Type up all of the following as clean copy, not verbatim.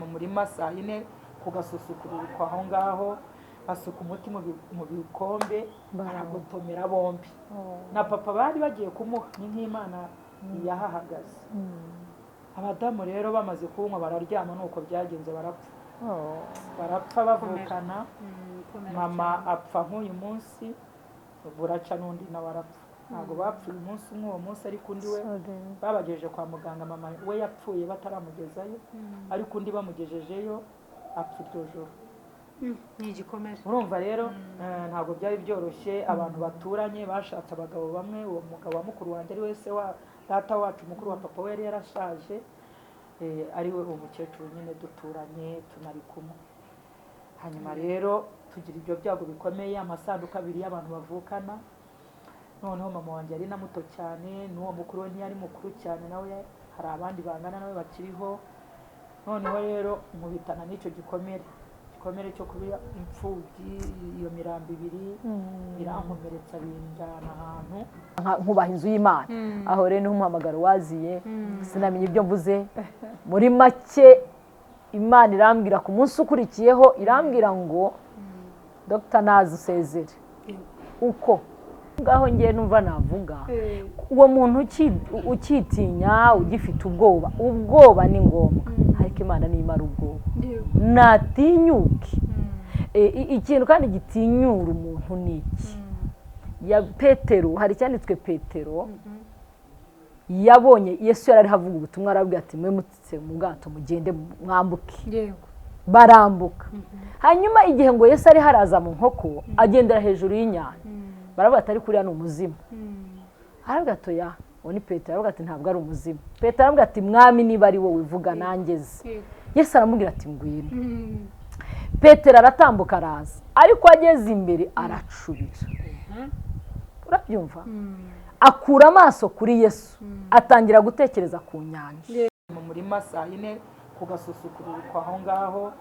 Mu murima saa yine ku gasusukuruko aho ngaho basuka umuti mu bikombe, baragotomera bombi. Na papa bari bagiye kumuha, ni nk'Imana yahahagaze. Abadamu rero bamaze kuwunywa bararyama, nuko byagenze, barapfa. Barapfa bavukana. Mama apfa nk'uyu munsi, buraca n'undi nawe arapfa. Ntabwo bapfuye umunsi umwe uwo munsi, ariko undi we babagejeje kwa muganga. Mama we yapfuye bataramugezayo, ariko undi bamugejejeyo apfa iryo joro. Ni igikomere. Urumva rero, ntabwo byari byoroshye. Abantu baturanye bashatse abagabo bamwe. Uwo mugabo wa mukuru wanjye, ari we se wa data wacu, mukuru wa papa we, yari yarashaje, ari we uwo mukecuru nyine duturanye, tunari kumwe. Hanyuma rero tugira ibyo byago bikomeye, amasanduku abiri y'abantu bavukana. Noneho mama wanjye yari na muto cyane, n'uwo mukuru we ntiyari mukuru cyane, nawe hari abandi bangana nawe bakiriho. Noneho rero nkubitana n'icyo gikomere, igikomere cyo kuba imfubyi. Iyo mirambo ibiri irankomeretsa, binjyana ahantu. Nkubaha inzu y'Imana. Aho rero niho umuhamagaro waziye. Sinamenya ibyo mvuze. Muri make, Imana irambwira ku munsi ukurikiyeho, irambwira ngo Dr nazi usezere uko ngaho. Ngiye numva navuga uwo muntu ukitinya, ugifite ubwoba. Ubwoba ni ngombwa, ariko Imana nimara ubwoba, natinyuke. Ikintu kandi gitinyura umuntu ni iki? Ya Petero, hari icyanditswe. Petero yabonye Yesu yari ariho avuga ubutumwa, arabwira ati: "Mwe mutse mu bwato, mugende mwambuke." Barambuka. Hanyuma igihe ngo Yesu ariho araza mu nkoko, agendera hejuru y'inyanja, baravuga ati: "Ariko uriya ni umuzimu." Aravuga ati: "Oya." Uwo ni Petero. Aravuga ati: "Ntabwo ari umuzimu." Petero aravuga ati: "Mwami, niba ari wowe, uvuga nanjye nze." Yesu aramubwira ati: "Ngwino." Petero aratambuka araza, ariko ageze imbere aracubira. Urabyumva, akura amaso kuri Yesu, atangira gutekereza ku nyanja. Mu murima saa yine ku gasusukuruko aho ngaho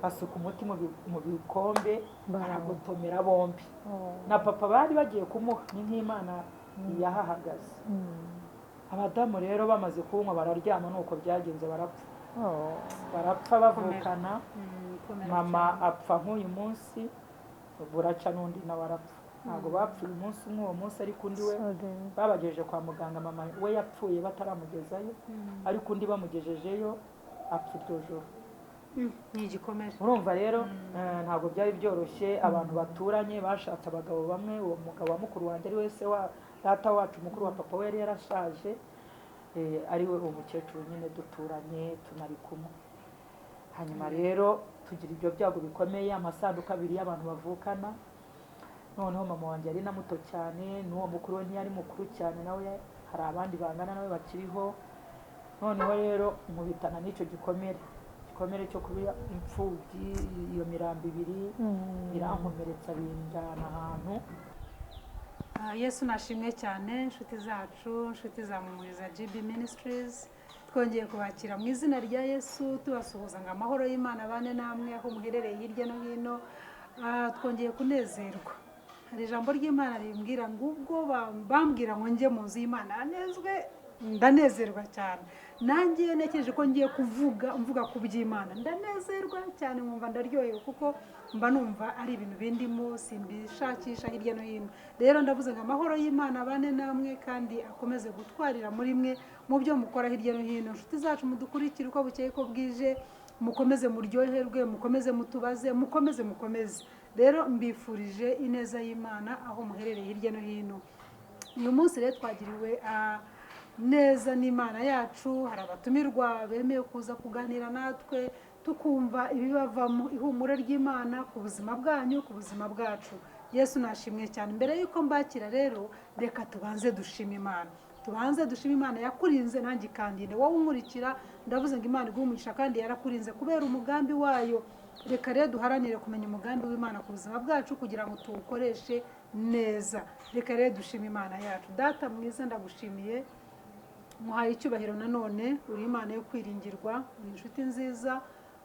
basuka umuti mu bikombe, baragotomera bombi. Na papa bari bagiye kumuha, ni nk'Imana yahahagaze. Abadamu rero bamaze kuwunywa bararyama, nuko byagenze, barapfa. Barapfa bavukana. Mama apfa nk'uyu munsi, buraca n'undi nawe arapfa. Ntabwo bapfuye umunsi umwe uwo munsi, ariko undi we babagejeje kwa muganga. Mama we yapfuye bataramugezayo, ariko undi bamugejejeyo apfa iryo joro. Ni igikomere. Urumva rero, ntabwo byari byoroshye. Abantu baturanye bashatse abagabo bamwe. Uwo mugabo wa mukuru wanjye, ari we se wa data wacu, mukuru wa papa we, yari yarashaje, ari we uwo mukecuru nyine duturanye, tunari kumwe. Hanyuma rero tugira ibyo byago bikomeye, amasanduku abiri y'abantu bavukana. Noneho mama wanjye yari na muto cyane, n'uwo mukuru we ntiyari mukuru cyane, nawe hari abandi bangana nawe bakiriho. Noneho rero nkubitana n'icyo gikomere, igikomere cyo kuba imfubyi. Iyo mirambo ibiri irankomeretsa, binjyana ahantu. Yesu nashimwe cyane. Inshuti zacu, inshuti za Mumuriza GB Ministries, twongeye kubakira mu izina rya Yesu, tubasuhuza ngo amahoro y'Imana abane namwe aho muherereye hirya no hino. Twongeye kunezerwa. Hari ijambo ry'Imana rimbwira ngo ubwo bambwira ngo njye mu nzu y'Imana anezwe, ndanezerwa cyane. Nanjye iyo ntekereje ko ngiye kuvuga, mvuga ku by'Imana, ndanezerwa cyane, nkumva ndaryohewe, kuko mba numva ari ibintu bindimo, simbishakisha hirya no hino. Rero ndavuze ngo amahoro y'Imana abane namwe kandi akomeze gutwarira muri mwe mu byo mukora hirya no hino. Inshuti zacu mudukurikire uko bukeye ko bwije, mukomeze muryoherwe, mukomeze mutubaze, mukomeze mukomeze. Rero mbifurije ineza y'Imana aho muherereye hirya no hino. Uyu munsi rero twagiriwe neza n'Imana yacu. Hari abatumirwa bemeye kuza kuganira natwe, tukumva ibibavamo, ihumure ry'Imana ku buzima bwanyu, ku buzima bwacu. Yesu nashimwe cyane. Mbere y'uko mbakira rero, reka tubanze dushime Imana, tubanze dushime Imana yakurinze nanjye ikandinde. Wowe unkurikira, ndavuze ngo Imana iguhe umugisha kandi yarakurinze kubera umugambi wayo. Reka rero duharanire kumenya umugambi w'Imana ku buzima bwacu kugira ngo tuwukoreshe neza. Reka rero dushime Imana yacu. Data mwiza, ndagushimiye, muhaye icyubahiro nanone. Uri Imana yo kwiringirwa, uri inshuti nziza.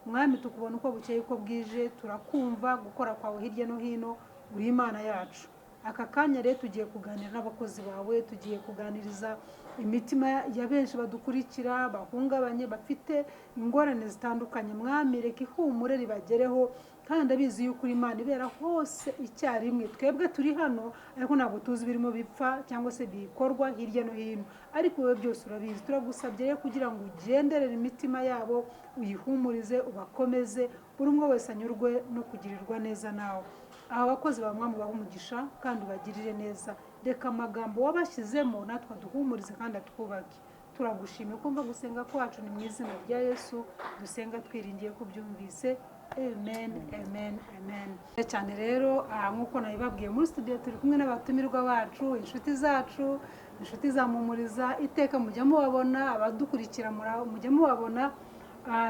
Mwami, tukubona uko bukeye uko bwije, turakumva gukora kwawe hirya no hino. Uri Imana yacu. Aka kanya rero tugiye kuganira n'abakozi bawe, tugiye kuganiriza Imitima ya benshi badukurikira bahungabanye, bafite ingorane zitandukanye, Mwami reka ihumure ribagereho, kandi ndabizi yuko uri Imana ibera hose icyarimwe. Twebwe turi hano ariko ntabwo tuzi ibirimo bipfa cyangwa se bikorwa hirya no hino, ariko wowe byose urabizi. Turagusabye rero kugira ngo ugenderere imitima yabo, uyihumurize, ubakomeze, buri umwe wese anyurwe no kugirirwa neza nawe. Aba bakozi ba Mwami ubahe umugisha kandi ubagirire neza. Reka amagambo wabashyizemo natwe aduhumurize kandi atwubake. Turagushimiye kumva gusenga kwacu, ni mu izina rya Yesu dusenga twiringiye ko ubyumvise. Amen, amen, amen. Cyane rero aha nk'uko nabibabwiye, muri studio turi kumwe n'abatumirwa bacu, inshuti zacu, inshuti za Mumuriza. Iteka mujya mubabona, abadukurikira mujya mubabona.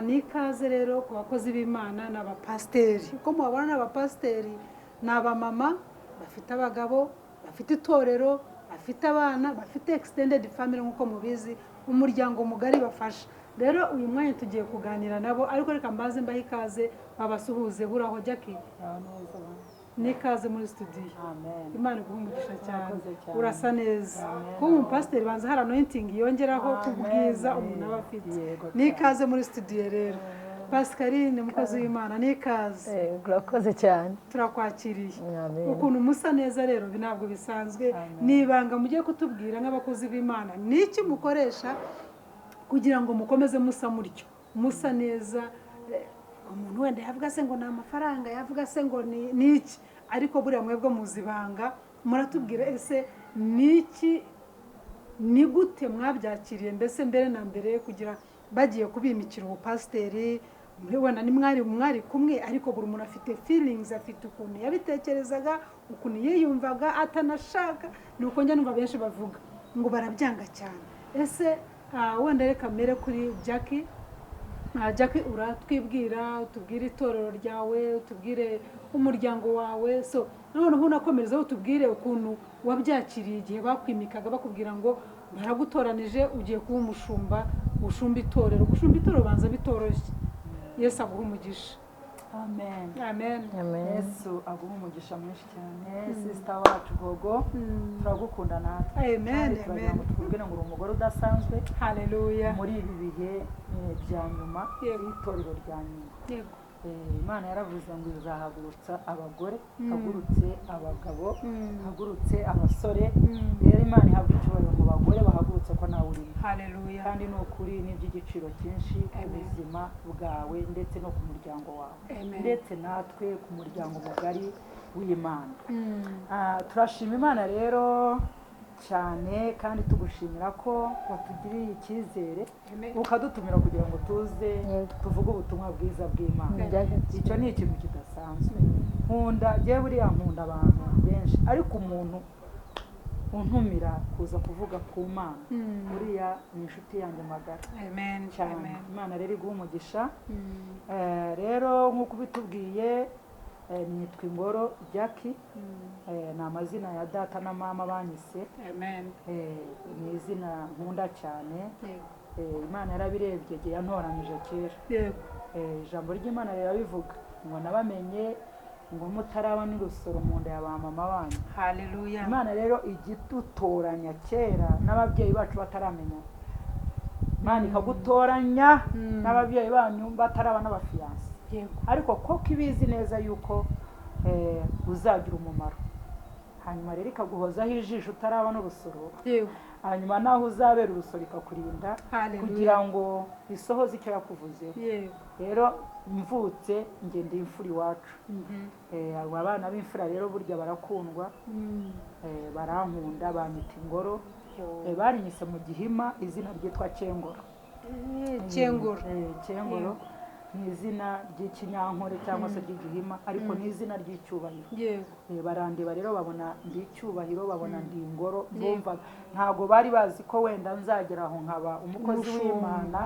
Ni ikaze rero ku bakozi b'Imana n'abapasiteri. Uko mubabona ni abapasiteri, ni abamama bafite abagabo, bafite itorero, bafite abana, bafite extended family, nk'uko mubizi, umuryango mugari bafasha. Rero uyu mwanya tugiye kuganira nabo, ariko reka mbaze mbahe ikaze babasuhuze. Buraho Jackie? Aho neza. Ni ikaze muri studio. Amen. Imana iguhe umugisha cyane. Murakoze cyane. Urasa neza. Amen. Kuba umupasiteri banza hari anointing yongeraho ku Amen. bwiza umuntu aba afite. Yego. Ni ikaze muri studio rero, Pascaline, mukozi w'Imana, ni ikaze. Urakoze cyane. Turakwakiriye. Amen. Ukuntu musa neza rero ibi ntabwo bisanzwe. Amen. Ni ibanga mugiye kutubwira nk'abakozi b'Imana, ni iki mukoresha kugira ngo mukomeze musa mutyo, musa neza? Umuntu wenda yavuga se ngo ni amafaranga, yavuga se ngo ni iki, ariko buriya mwebwe muzi ibanga, muratubwira. Ese ni iki, ni gute mwabyakiriye mbese mbere na mbere kugira bagiye kubimikira ubupasiteri? Muri wenda ni mwari kumwe, ariko buri muntu afite feelings, afite ukuntu yabitekerezaga, ukuntu yiyumvaga, atanashaka. Ni uko njya numva benshi bavuga ngo barabyanga cyane. Ese wenda reka mere kuri Jackie. Jackie, uratwibwira, utubwire itorero ryawe, utubwire umuryango wawe, so noneho unakomerezaho utubwire ukuntu wabyakiriye igihe bakwimikaga, bakubwira ngo baragutoranije, ugiye kuba umushumba, ushumba itorero. Gushumba itorero banza bitoroshye. Yesu aguha umugisha. Amen. Amen. Amen. Yesu aguha umugisha mwinshi cyane, sister wacu Gogo, turagukunda natwe. Amen. Kandi turagira Amen. ngo tukubwire ngo uri umugore udasanzwe Haleluya. muri ibi bihe bya nyuma y'itorero rya nyuma. Imana yaravuze ngo izahagurutsa abagore, hagurutse abagabo, hagurutse abasore. Rero Imana ihabwa icyubahiro mu bagore bahagurutse ko nawe urimo. Haleluya. Kandi ni ukuri ni iby'igiciro cyinshi ku Amen. buzima bwawe ndetse no ku muryango wawe, Amen. ndetse natwe ku muryango mugari w'Imana. Turashima Imana rero cyane, kandi tugushimira ko watugiriye icyizere Amen. ukadutumira kugira ngo tuze Yego. tuvuge ubutumwa bwiza bw'Imana. By'agaciro. Icyo ni ikintu kidasanzwe. Nkunda njyewe, buriya nkunda abantu benshi, ariko umuntu untumira kuza kuvuga ku Mana, uriya ni inshuti yanjye magara Amen. cyane. Amen. Imana rero iguha umugisha. Rero nk'uko ubitubwiye, nitwa Ingoro Jackie. Ni amazina ya data na mama banyise. Amen. Ni izina nkunda cyane. Yego. Imana yarabirebye igihe yantoranyije kera. Yego. Ijambo ry'Imana rirabivuga ngo nabamenye ngo mutaraba n'urusoro mu nda ya ba mama banyu. Haleluya. Imana rero ijya idutoranya kera n'ababyeyi bacu bataramenya. Imana ikagutoranya n'ababyeyi banyu bataraba n'abafiyanse, ariko koko ibizi neza yuko uzagira umumaro, hanyuma rero ikaguhozaho ijisho utaraba n'urusoro, hanyuma naho uzabera urusoro ikakurinda Haleluya. kugira ngo isohoze icyo yakuvuzeho. Rero mvutse njye ndi imfura iwacu. Abo abana b'imfura rero burya barakundwa. Barankunda, banyita Ingoro. Barinyise mu gihima izina ryitwa Cyengoro. Cyengoro. Cyengoro ni izina ry'ikinyankore cyangwa se ry'igihima, ariko ni izina ry'icyubahiro. Barandeba rero babona ndi icyubahiro, babona ndi Ingoro. Bumva ntabwo bari bazi ko wenda nzagera aho nkaba umukozi Umushumba. w'Imana,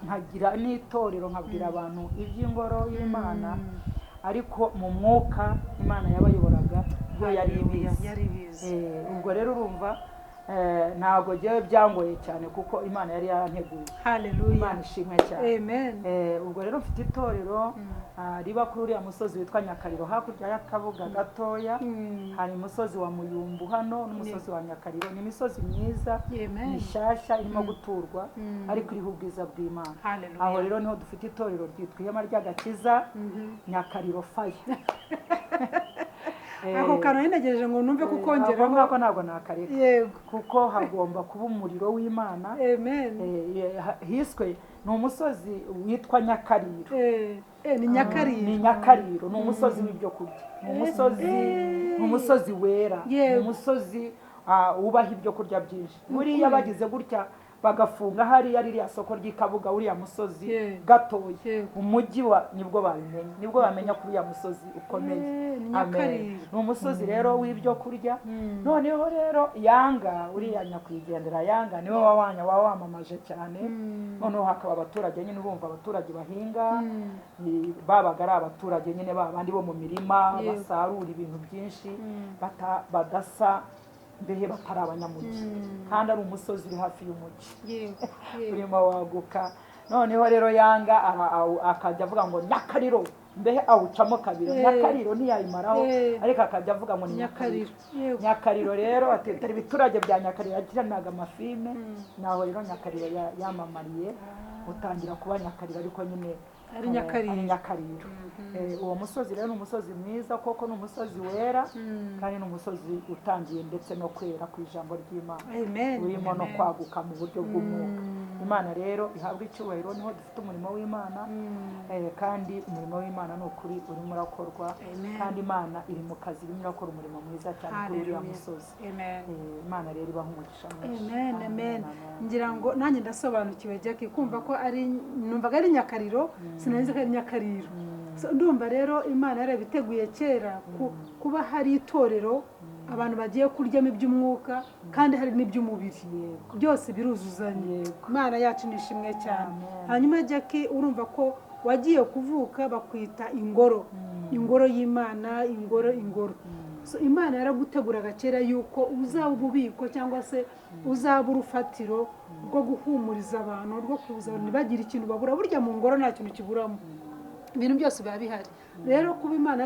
nkagira n'itorero, nkabwira abantu iby'ingoro y'Imana, ariko mu mwuka Imana yabayoboraga yo yari Haleluya. ibizi. Yari ibizi. Ubwo rero urumva Ntabwo njyewe byangoye cyane kuko Imana yari yaranteguye. Haleluya. Imana ishimwe cyane. Amen. Ubwo rero mfite itorero riba kuri uriya musozi witwa Nyakariro, hakurya y'Akabuga gatoya. Hari umusozi wa Muyumbu hano n'umusozi wa Nyakariro. Ni imisozi myiza Amen. mishyashya irimo guturwa, ariko iriho ubwiza bw'Imana. Haleluya. Aho rero niho dufite itorero ryitwa Ihema ry'Agakiza Nyakariro Fire. Ako kantu nari ngo numve Ako kukongeraho. ngako ntabwo nakareka, Yego. kuko hagomba kuba umuriro w'Imana. Amen. Hiswe ni umusozi witwa Nyakariro. Ni Nyakariro. Ni Nyakariro, ni umusozi w'ibyo kurya, ni umusozi, ni umusozi wera, ni umusozi wubaha ibyo kurya byinshi. Buriya bagize gutya bagafunga hariya ririya soko ry'Ikabuga, uriya musozi gatoya, umujyi wa nibwo babimenya, nibwo bamenya ko uriya musozi ukomeye. Ni Amen. Nyakariro. Ni umusozi rero w'ibyo kurya. Noneho rero Yanga, uriya nyakwigendera Yanga, niwe wawanya wamamaje cyane. Noneho hakaba abaturage nyine, urumva abaturage bahinga, babaga ari abaturage nyine babandi bo mu mirima, basarura ibintu byinshi, badasa mbehe batari abanyamujyi, kandi ari umusozi uri hafi y'umujyi Yego. Yego. urimo waguka. Noneho rero Yanga akajya avuga ngo Nyakariro, mbehe awucamo kabiri. Nyakariro ntiyayimaraho, ariko akajya avuga ngo ni Nyakariro. Nyakariro. Yego. Nyakariro rero atetera ibiturage bya Nyakariro, yakiranaga amafilme. Naho rero Nyakariro yamamariye, utangira kuba Nyakariro, ariko nyine Ari Nyakariro. Ari Nyakariro. Uwo musozi rero ni umusozi mwiza koko, ni umusozi wera, kandi ni umusozi utangiye ndetse no kwera ku ijambo ry'Imana, Amen. urimo no Amen. kwaguka mu buryo bw'umwuka. Imana rero ihabwa icyubahiro, niho dufite umurimo w'Imana. Kandi umurimo w'Imana ni ukuri urimo urakorwa, Amen. kandi Imana iri mu kazi, irimo irakora umurimo mwiza cyane kuri uriya Haleluya. musozi. Amen. Imana rero ibaha umugisha mwinshi. Amen, amen. Amen. Ngira ngo nanjye ndasobanukiwe, Jackie, kumva ko ari numvaga ari Nyakariro, sinari ko ari Nyakariro. So, ndumva rero Imana yarabiteguye kera kuba hari itorero abantu bagiye kuryamo iby'umwuka kandi hari n'iby'umubiri, byose biruzuzanya. Imana yacu ni ishimwe cyane. Amen. Hanyuma Jackie, urumva ko wagiye kuvuka bakwita ingoro, ingoro y'Imana, ingoro, ingoro. So, Imana yaraguteguraga kera yuko uzaba ububiko cyangwa se uzaba urufatiro rwo guhumuriza abantu, rwo kubuza abantu ntibagire ikintu babura. Burya mu ngoro nta kintu kiburamo, ibintu byose biba bihari. Rero kuba Imana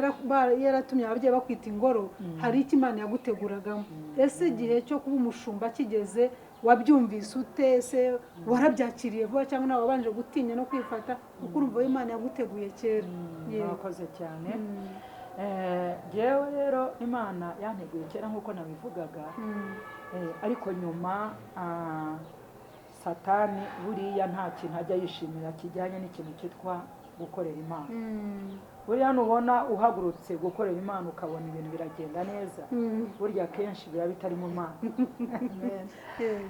yaratumye ababyeyi bakwita ingoro, hari icyo Imana yaguteguragamo. Ese igihe cyo kuba umushumba kigeze wabyumvise ute? Ese warabyakiriye vuba cyangwa nawe wabanje gutinya no kwifata, kuko urumva Imana yaguteguye kera? Yego. Murakoze cyane. Jyewe rero Imana yanteguye kera nk'uko nabivugaga. Ariko nyuma Satani buriya nta kintu ajya yishimira kijyanye n'ikintu cyitwa gukorera Imana. Buriya nubona uhagurutse gukorera Imana ukabona ibintu biragenda neza, burya akenshi biba bitari mu Mana. Amen. Yego.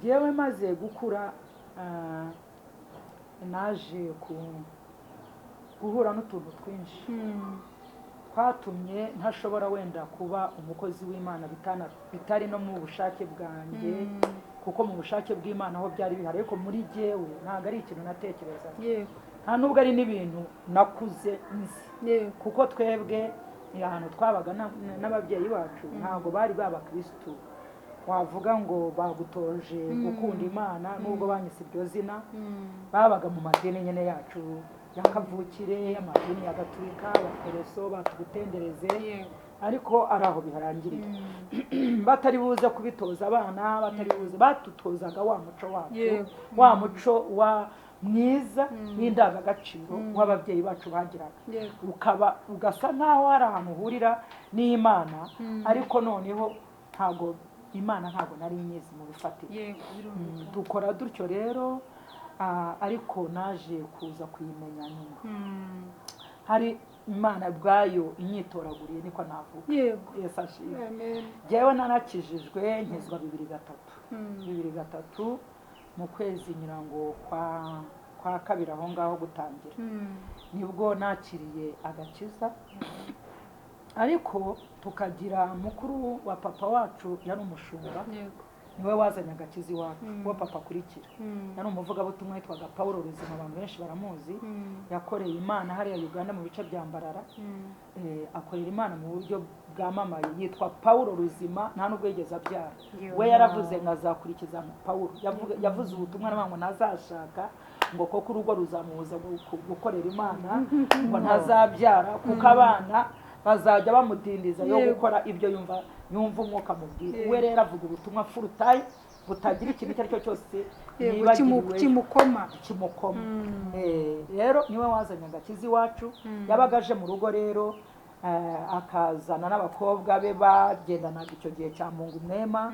Jyewe maze gukura, naje guhura n'utuntu twinshi twatumye ntashobora wenda kuba umukozi w'Imana, bitari no mu bushake bwanjye, kuko mu bushake bw'Imana ho byari bihari, ariko muri jyewe ntabwo ari ikintu natekerezaga, Yego. nta nubwo ari n'ibintu nakuze nzi, Yego. kuko twebwe ahantu twabaga n'ababyeyi bacu ntabwo bari b'abakirisitu wavuga ngo bagutoje gukunda Imana, nubwo banyise iryo zina. Babaga mu madini nyine yacu ya kavukire, amadini ya gatulika, abapereso batugutendereze, Yego. ariko ari aho biharangirira, batari buze kubitoza abana, batari buze batutozaga wa muco wacu, Yego. wa muco wa mwiza w'indangagaciro w'ababyeyi bacu bagiraga, Yego. ukaba ugasa nk'aho hari ahantu uhurira n'Imana, ariko noneho ntago Imana ntago nari nyizi mu bifatika. Yego, birumvikana. Dukora dutyo rero, ariko naje kuza kuyimenya nyuma. Hari Imana ubwayo inyitoraguriye, niko navuga. Yego. Yesu ashimwe. Amen. Jyewe narakijijwe, nkizwa 2003. 2003 mu kwezi nyirango kwa kabiri aho ngaho gutangira, nibwo nakiriye agakiza. Ariko tukagira mukuru wa papa wacu yari umushumba. Yego. Niwe wazanye agakiza iwacu, uwo papa akurikira. Yari umuvugabutumwa witwaga Paul Ruzima, abantu benshi baramuzi. Yakoreye Imana hariya Uganda mu bice bya Mbarara. Akorera Imana mu buryo bwamamaye, yitwa Paul Ruzima, nta nubwo yigeze abyara. We yaravuze ngo azakurikiza Paul. Yavuze ubutumwa aravuga ngo ntazashaka, ngo koko urugo ruzamubuza gukorera Imana, ngo ntazabyara kuko abana bazajya bamudindiza yo gukora ibyo yumva umwuka amubwira. We rero avuga ubutumwa full time butagira ikintu icyo ari cyo cyose yibagiriwe kimukoma. Kimukoma. Rero niwe wazanye agakiza iwacu. Yabaga aje mu rugo rero, akazana n'abakobwa be bagendanaga icyo gihe cya Mungu Mwema,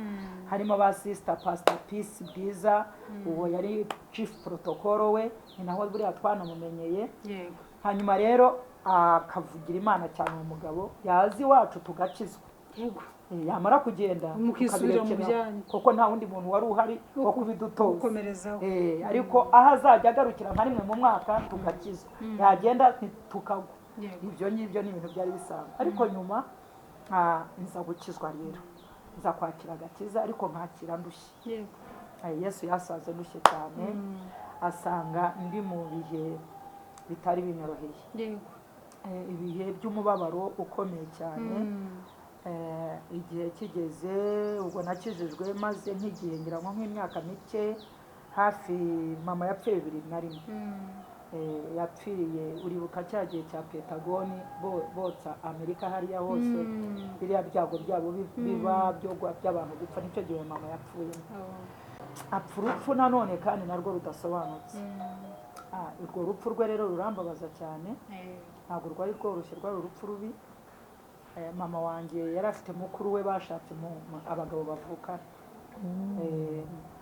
harimo ba sister Pastor Peace Bwiza, uwo yari chief protocol we, ni naho buriya twanamumenyeye. Hanyuma rero akavugira Imana cyane uwo mugabo, yaza iwacu tugakizwa. Yamara kugenda Mukisubira mu tukabirekera, byanyu. kuko nta wundi muntu wari uhari wo kubidutoza. Gukomerezaho. Ariko aho azajya agarukira nka rimwe mu mwaka tugakizwa, yagenda tukagwa. Ibyo ngibyo ni ibintu byari bisanzwe, ariko nyuma nza gukizwa rero, nza kwakira agakiza, ariko nkakira ndushye. Yesu yasanze ndushye cyane, asanga ndi mu bihe bitari binyoroheye. Ibihe by'umubabaro ukomeye cyane. Igihe kigeze ubwo nakijijwe maze nk'igihe ngira ngo nk'imyaka mike hafi, mama yapfuye 2001. Yapfiriye, uribuka cya gihe cya Pentagoni botsa Amerika hariya hose, biriya byago byabo biba by'abantu gupfa, nicyo gihe mama yapfuyemo. Apfa urupfu nanone kandi narwo rudasobanutse. Urwo rupfu rwe rero rurambabaza cyane. Ntabwo rwari rworoshye, rwari urupfu rubi. Mama wanjye yari afite mukuru we bashatse abagabo bavukana.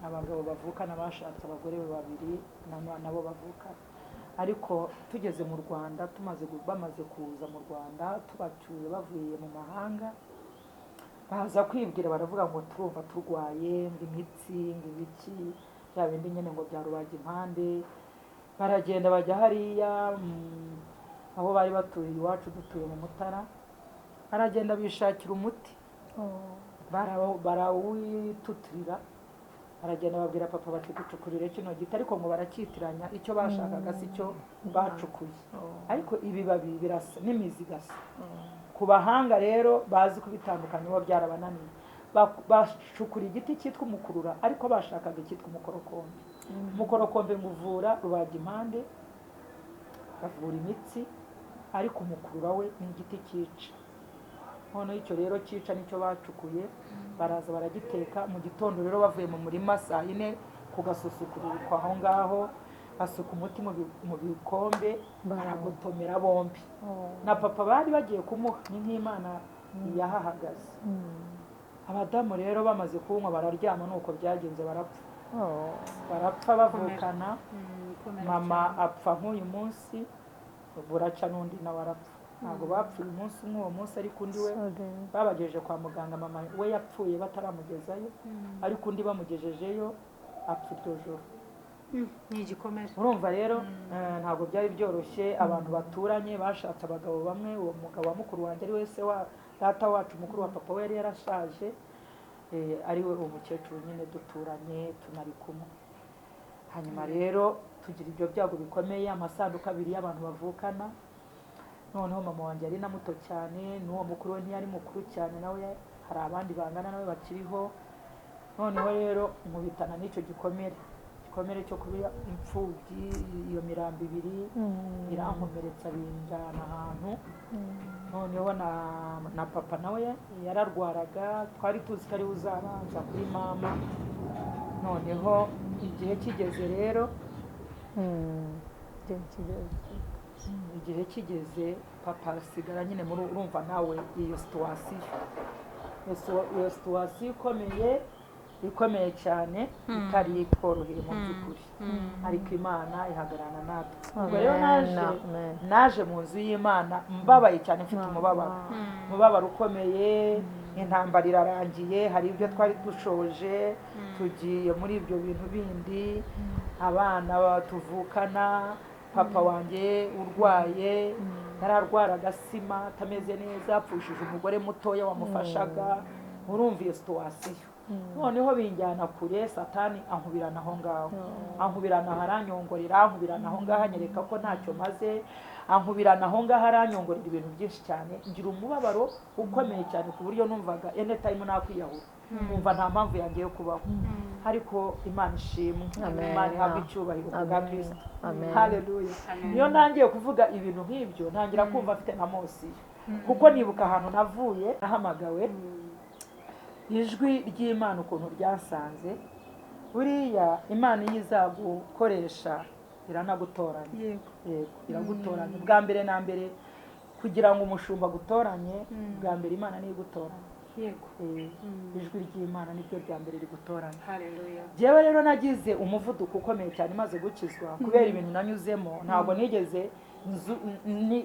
Abagabo bavukana bashatse abagore babiri nabo bavukana. Ariko tugeze mu Rwanda, bamaze kuza mu Rwanda tubacyuye bavuye mu mahanga, baza kwibwira baravuga ngo turumva turwaye, ngo imitsi, ngo ibiki, bya bindi nyine ngo bya rubagimpande. Baragenda bajya hariya aho bari batuye iwacu, dutuye mu Mutara, baragenda bishakira umuti, barawitutirira, baragenda babwira papa bati ducukurire kino giti, ariko ngo baracyitiranya, icyo bashakaga si cyo bacukuye, ariko ibibabi birasa n'imizi igasa. Ku bahanga rero bazi kubitandukanya bo byarabananiye. Bacukura igiti cyitwa umukurura, ariko bashakaga icyitwa umukorokombe. Umukorokombe ngo uvura rubagimpande, bavura imitsi, ariko umukurura we ni igiti cyica. Noneho icyo rero cyica nicyo bacukuye, baraza baragiteka. Mu gitondo rero bavuye mu murima saa yine ku gasusukuruko aho ngaho, basuka umuti mu bikombe, baragotomera bombi. Na papa bari bagiye kumuha, ni nk'Imana yahahagaze. Abadamu rero bamaze kuwunywa bararyama, nuko byagenze barapfa. Barapfa bavukana. Mama apfa nk'uyu munsi, buraca n'undi nawe arapfa. Ntabwo bapfuye umunsi umwe uwo munsi, ariko undi we babagejeje kwa muganga, mama we yapfuye bataramugezayo, ariko undi bamugejejeyo apfa iryo joro. Ni igikomere. Urumva rero ntabwo byari byoroshye. Abantu baturanye bashatse abagabo bamwe, uwo mugabo wa mukuru wanjye ari we se wa data wacu mukuru wa papa we yari yarashaje, ari we uwo mukecuru nyine duturanye tunari kumwe. Hanyuma rero tugira ibyo byago bikomeye, amasanduku abiri y'abantu bavukana. Noneho mama wanjye yari na muto cyane, n'uwo mukuru we ntiyari mukuru cyane, nawe hari abandi bangana nawe bakiriho. Noneho rero nkubitana n'icyo gikomere, igikomere cyo kuba imfubyi, iyo mirambo ibiri irankomeretsa, binjyana ahantu. Noneho na papa nawe yararwaraga, twari tuzi ko ariwe uzabanza kuri mama. Noneho igihe kigeze rero, igihe kigeze papa asigara nyine muri, urumva nawe iyo situation, iyo situation ikomeye, ikomeye cyane, itari ikoroheye mu by'ukuri, ariko Imana ihagararana natwe. Ubwo rero naje mu nzu y'Imana mbabaye cyane, mfite umubabaro, umubabaro ukomeye. Intambara irarangiye, hari ibyo twari dushoje, tugiye muri ibyo bintu bindi, abana tuvukana, papa wanjye urwaye, yararwaraga sima, atameze neza, apfushije umugore mutoya wamufashaga. Urumva iyo situation. Noneho binjyana kure, Satani ankubirana aho ngaho, ankubirana aho aranyongorera, ankubirana aho ngaho anyereka ko ntacyo maze, ankubirana aho ngaho aranyongorera ibintu byinshi cyane. Ngira umubabaro ukomeye cyane ku buryo numvaga anytime nakwiyahura, numva nta mpamvu yanjye yo kubaho. Ariko Imana ishimwe, Amen. Imana ihabwe icyubahiro ku bwa Amen. Kristo. Amen. Haleluya. Amen. Iyo ntangiye kuvuga ibintu nk'ibyo ntangira kumva mfite na mosiyo, kuko nibuka ahantu navuye nahamagawe, ijwi ry'Imana ukuntu ryasanze. Buriya Imana iyo izagukoresha iranagutoranya. Yego. Yego, iragutoranya. Bwa mbere na mbere kugira ngo umushumba agutoranye, bwa mbere Imana niyo igutoranya. Yego. Ijwi ry'Imana niryo rya mbere rigutoranya. Haleluya. Jyewe rero nagize umuvuduko ukomeye cyane maze gukizwa, kubera ibintu nanyuzemo. Ntabwo nigeze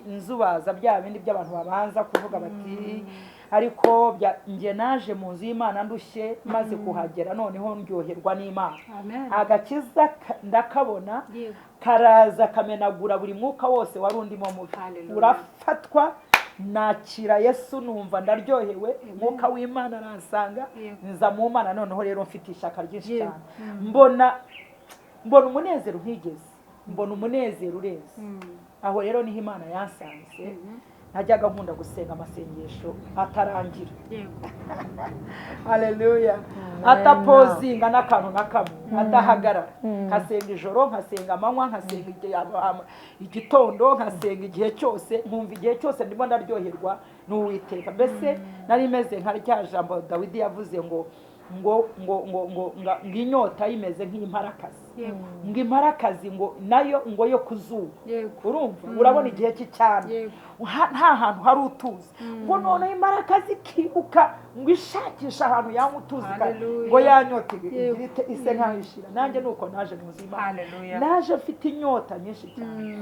nzubaza bya bindi by'abantu babanza kuvuga bati, ariko njye naje mu nzu y'Imana ndushye, maze kuhagera noneho ndyoherwa n'Imana. Amen. Agakiza ndakabona, Yego. karaza kamenagura buri mwuka wose wari undimo mubi. Hallelujah. Urafatwa, nakira Yesu, numva ndaryohewe, umwuka w'Imana aransanga, Yego. nza mu Mana. Noneho rero mfite ishyaka ryinshi Yego. cyane, mbona umunezero ntigeze mbona, umunezero urenze. Aho rero niho Imana yansanze. Najyaga nkunda gusenga amasengesho atarangira. Yego. Haleluya. Atapozinga n'akantu na kamwe, adahagarara. Nkasenga ijoro, nkasenga amanywa, nkasenga igitondo, nkasenga igihe cyose, nkumva igihe cyose ndimo ndaryoherwa n'Uwiteka. Mbese nari meze nka rya jambo Dawidi yavuze ngo ngo ngo ngo ngo ngo inyota imeze nk'imparakazi, Yego. ngo imparakazi ngo nayo ngo yo ku zuba. Yego. Urumva, urabona igihe cy'icyana, Yego. nta hantu hari utuzi, ngo noneho imparakazi ikibuka ngo ishakisha ahantu yanywa utuzi, Hallelujah. ngo yanyota Yego. igira ite, ise nkaho ishira. Nanjye nuko naje mu nzu y'Imana, Hallelujah. naje mfite inyota nyinshi cyane.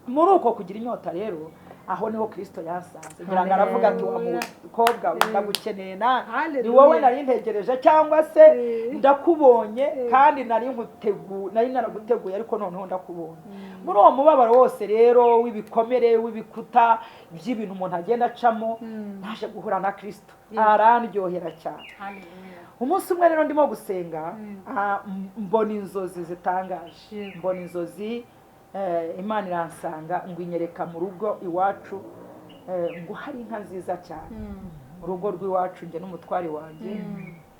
Muri uko kugira inyota rero, aho niho Kristo yasanze. Ngira ngo aravuga ati, wa mukobwa we, ndagukeneye, na ni Hallelujah. wowe nari ntegereje, cyangwa se Eh. ndakubonye, kandi nari nkuteguye, nari naraguteguye, ariko noneho ndakubonye. Muri uwo mubabaro wose rero w'ibikomere, w'ibikuta by'ibintu umuntu agenda acamo, naje guhura na Kristo, arandyohera cyane. Hallelujah. Umunsi umwe rero ndimo gusenga, mbona inzozi zitangaje. Yego. Mbona inzozi, Imana iransanga ngo inyereka mu rugo iwacu, ngo hari inka nziza cyane mu rugo rw'iwacu, njye n'umutware wanjye,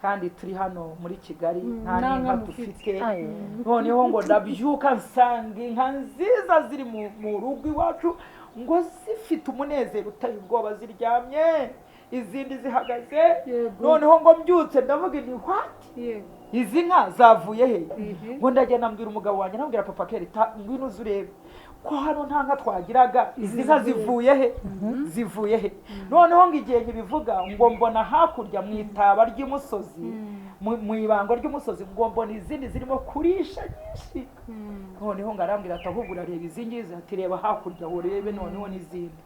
kandi turi hano muri Kigali nta Nta n'inka nka mufite. dufite. Aye. Noneho ngo ndabyuka nsanga inka nziza ziri mu rugo iwacu, ngo zifite umunezero uteye ubwoba, ziryamye, izindi zihagaze. Yego. Noneho ngo mbyutse ndavuga nti, what, Yego. izi nka zavuye he? Mhm. Ngo ndagenda mbwira umugabo wanjye, nabwira papa Keri, ngwino uze urebe ko hano nta nka twagiraga, izi nka zivuye he, zivuye he? Noneho ngo igihe nkibivuga, ngo mbona hakurya mu itaba ry'umusozi, mu ibango ry'umusozi, ngo mbona izindi zirimo kurisha nyinshi. Noneho ngo arambwira ati, ahubwo urareba izi ngizi, ati reba hakurya urebe noneho n'izindi.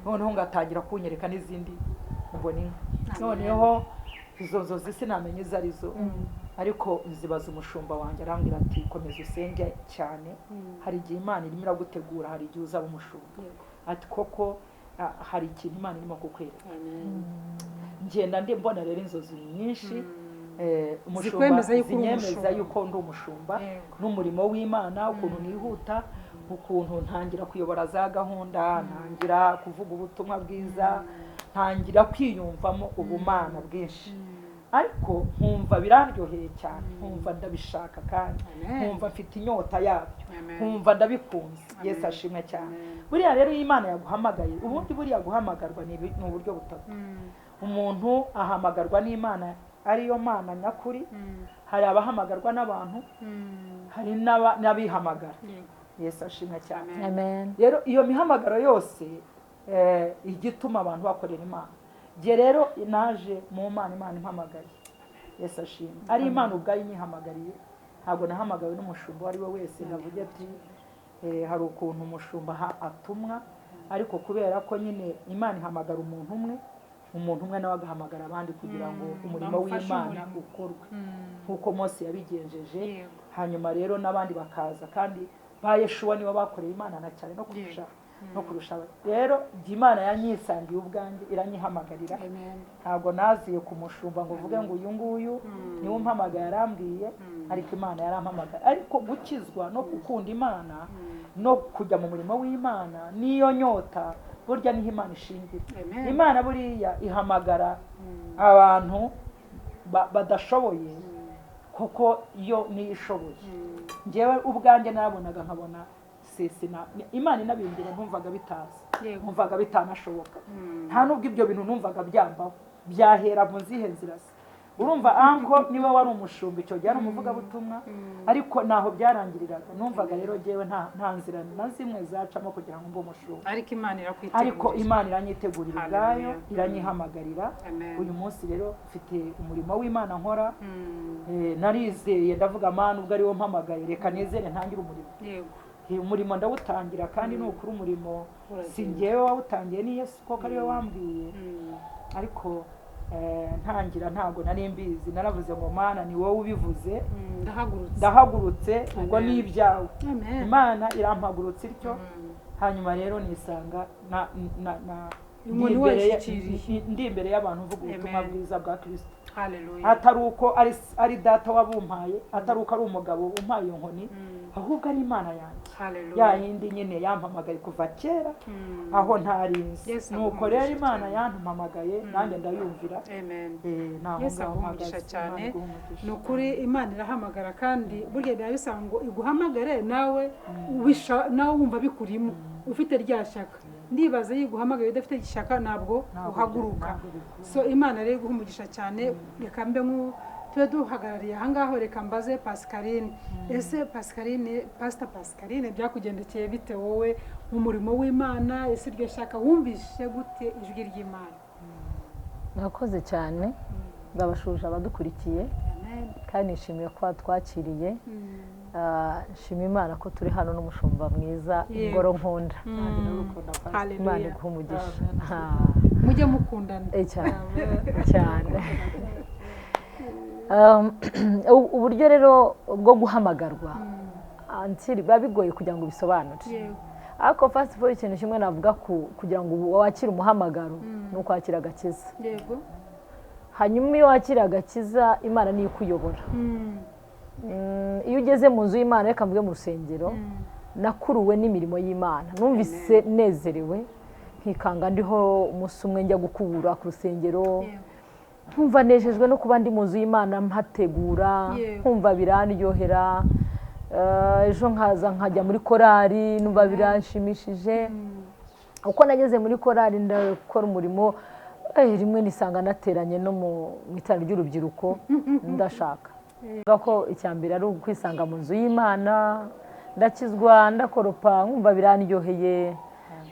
Noneho ngo atangira kunyereka n'izindi, mbona inka. Noneho izo nzozi sinamenya izo arizo, ariko nzibaza umushumba wanjye, arambwira ati, komeza usenge cyane, hari igihe Imana irimo iragutegura, hari igihe uzaba umushumba. Yego. Ati koko, hari ikintu Imana irimo kukwereka. Amen. Ngenda ndi mbona rero inzozi nyinshi, umushumba Zikwemeza yuko uri zinyemeza umushumba. yuko ndi umushumba Yego. n'umurimo w'Imana, ukuntu nihuta, ukuntu ntangira kuyobora za gahunda, ntangira kuvuga ubutumwa bwiza, ntangira kwiyumvamo ubumana bwinshi. Ariko nkumva biraryoheye cyane, nkumva ndabishaka, kandi Amen. nkumva mfite inyota yabyo, Amen. nkumva ndabikunze. Yesu Amen. ashimwe cyane. Amen. Buriya rero iyo Imana yaguhamagaye, ubundi buriya guhamagarwa ni uburyo butatu. Umuntu ahamagarwa n'Imana ariyo Mana nyakuri, hari abahamagarwa n'abantu, hari n'abihamagara. Yego. Yesu ashimwe cyane. Amen. Rero iyo mihamagaro yose, igituma abantu bakorera Imana. Njye rero naje mu Mana, Imana impamagaye. Yesu ashimwe, ari Imana ubwayo inyihamagariye. Ntabwo nahamagawe n'umushumba uwo ari we wese ngo avuge ati, hari ukuntu umushumba atumwa, ariko kubera ko nyine Imana ihamagara umuntu umwe, umuntu umwe nawe agahamagara abandi kugira ngo umurimo Bamufashe w'Imana umurimo. ukorwe nk'uko Mose yabigenjeje. Yego. Hanyuma rero n'abandi bakaza, kandi ba Yeshuwa nibo bakoreye Imana na cyane no kurusha. no kurusha rero jya Imana yanyisangiye ubwanjye, iranyihamagarira. Amen. Ntabwo naziye ku mushumba ngo uvuge ngo uyu nguyu niwe umpamagaye arambwiye, ariko Imana yarampamagaye. Ariko gukizwa no gukunda Imana no kujya mu murimo w'Imana n'iyo nyota, burya niho Imana ishingira. Amen. Imana buriya ihamagara abantu badashoboye, kuko yo niyo ishoboye. Njyewe ubwanjye nabonaga nkabona sesina Imana inabimbwira, ntumvaga bitaza, ntumvaga bitanashoboka, nta nubwo ibyo bintu numvaga byambaho, byahera mu zihe nzira se? Urumva anko niwe wari umushumba icyo gihe, ari umuvugabutumwa, ariko ntaho byarangiriraga. Numvaga rero njyewe nta nzira na zimwe zacamo kugira ngo mbe umushumba. Ariko Imana irakwitegurira. Ariko Imana iranyitegurira ubwayo, Hallelujah. iranyihamagarira. Amen. Uyu munsi rero mfite umurimo w'Imana nkora. Narizeye, ndavuga Mana, ubwo ari wo mpamagaye, reka nizere ntangire umurimo. Umurimo ndawutangira, kandi ni ukuri umurimo Uragenda. si njyewe wawutangiye, ni Yesu koko ariwe wambwiye. Ariko ntangira ntabwo nari mbizi, naravuze ngo Mana, ni wowe ubivuze, Ndahagurutse. Ndahagurutse, ubwo Amen. ni ibyawe. Amen. Imana irampagurutsa ityo. Hanyuma rero nisanga na ndi Inkoni imbere wayishyikiriye. ndi imbere y'abantu mvuga ubutumwa Amen. bwiza bwa Kristo, Hallelujah. atari uko ari data wabumpaye, atari uko ari umugabo umpaye iyo nkoni, ahubwo ari Imana yanjye, Hallelujah. ya yindi nyine yampamagaye kuva kera aho ntarinzi. Yesu Nuko aguhe rero umugisha Imana cyane. yampamagaye, nanjye ndayumvira. Amen. Naho Yesu ngaho aguhe umugisha mpagaze. cyane. Imana iguhe umugisha. Ni ukuri Imana irahamagara, kandi burya biba bisaba ngo iguhamagare nawe nawe wumva bikurimo, ufite rya shyaka. Ndibaza iyo iguhamagaye udafite ishyaka ntabwo Ntabwo uhaguruka. ntabwo bikunda. So Imana rero iguha umugisha cyane. Reka mbe tube duhagarariye ahangaho, reka mbaze Pascaline. Ese Pascaline, Pastor Pascaline, byakugendekeye bite wowe mu murimo w'Imana? Ese iryo shyaka wumvise gute ijwi ry'Imana? Murakoze cyane, ndabashuje abadukurikiye, Amen. kandi nishimiye ko twakiriye. Nshima Imana ko turi hano n'umushumba mwiza, Yego. ingoro nkunda. Nanjye ndagukunda, Pastor. Imana Hallelujah. iguhe umugisha. Amen. Mujye mukundana. Cyane cyane. Uburyo rero bwo guhamagarwa antiri biba bigoye kugira ngo ubisobanure, ariko first of all, ikintu kimwe navuga kugira ngo wakire umuhamagaro ni ukwakira agakiza. Hanyuma iyo wakira agakiza, Imana niyo ikuyobora. Iyo ugeze mu nzu y'Imana, reka mvuge mu rusengero, nakuruwe n'imirimo y'Imana, numvise nezerewe, nkikanga ndiho umunsi umwe njya gukubura ku rusengero, nkumva nejejwe no kuba ndi mu nzu y'Imana mpategura, nkumva birandyohera. Ejo nkaza nkajya muri korari, numva biranshimishije. Uko nageze muri korari ndakora umurimo, rimwe nisanga nateranye no mu itorero ry'urubyiruko. Ndashaka kuvuga ko icya mbere ari ukwisanga mu nzu y'Imana. Ndakizwa, ndakoropa, nkumva birandyoheye,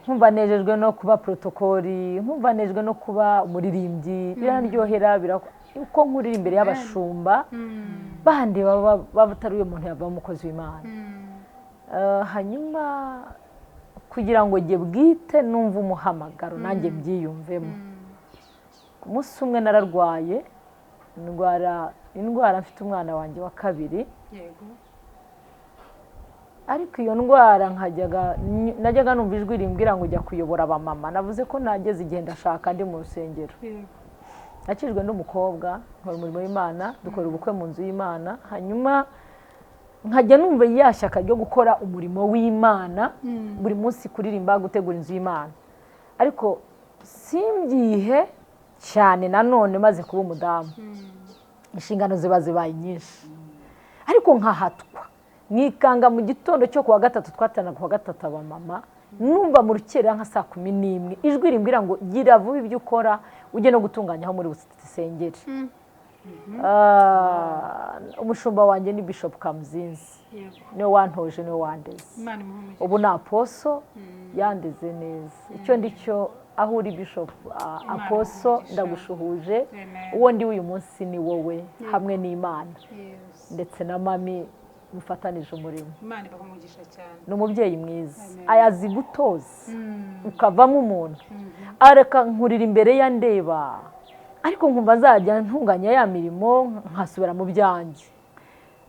nkumva nejejwe no kuba protokoli, nkumva nejejwe no kuba umuririmbyi, birandyohera. Uko nkurira imbere y'abashumba bandi baba batari uyu muntu yavamo umukozi w'Imana. Hanyuma kugira ngo njye bwite numve umuhamagaro, nanjye mbyiyumvemo, ku munsi umwe nararwaye, ndwara indwara mfite umwana wanjye wa kabiri. Ariko iyo ndwara najyaga numva ijwi rimbwira ngo ujya kuyobora abamama. Navuze ko nageze igihe ndashaka ndi mu rusengero. Nakijwe n'umukobwa, nkora umurimo w'Imana, dukora ubukwe mu nzu y'Imana. Hanyuma nkajya numva ya shyaka ryo gukora umurimo w'Imana buri munsi, kuririmba, gutegura inzu y'Imana, ariko simbyihe cyane. Nanone maze kuba umudamu, inshingano ziba zibaye nyinshi, ariko nkahatwa nkikanga mu gitondo cyo kuwa gatatu, twatanaga kuwa gatatu abamama, numva mu rukerera nka saa 11 ijwi rimbwira ngo gira vuba ibyo ukora, ujye no gutunganya aho muri busengere. Umushumba wanjye ni Bishop Kamuzinzi, niwe wantoje, niwe wandeze. Imana imuhe umugisha. Ubu ni aposo, yandeze neza. Icyo ndi cyo aho uri Bishop, Imana aposo, imuhe umugisha. ndagushuhuje. Amen. Uwo ndi uyu munsi ni wowe hamwe n'Imana ndetse na mami mufatanije umurimo. Imana ibahe umugisha cyane. Ni umubyeyi mwiza, Amen. ayazi gutoza ukavamo umuntu. Areka nkurira imbere ya ndeba, ariko nkumva nzajya ntunganya ya mirimo nkasubira mu byanjye,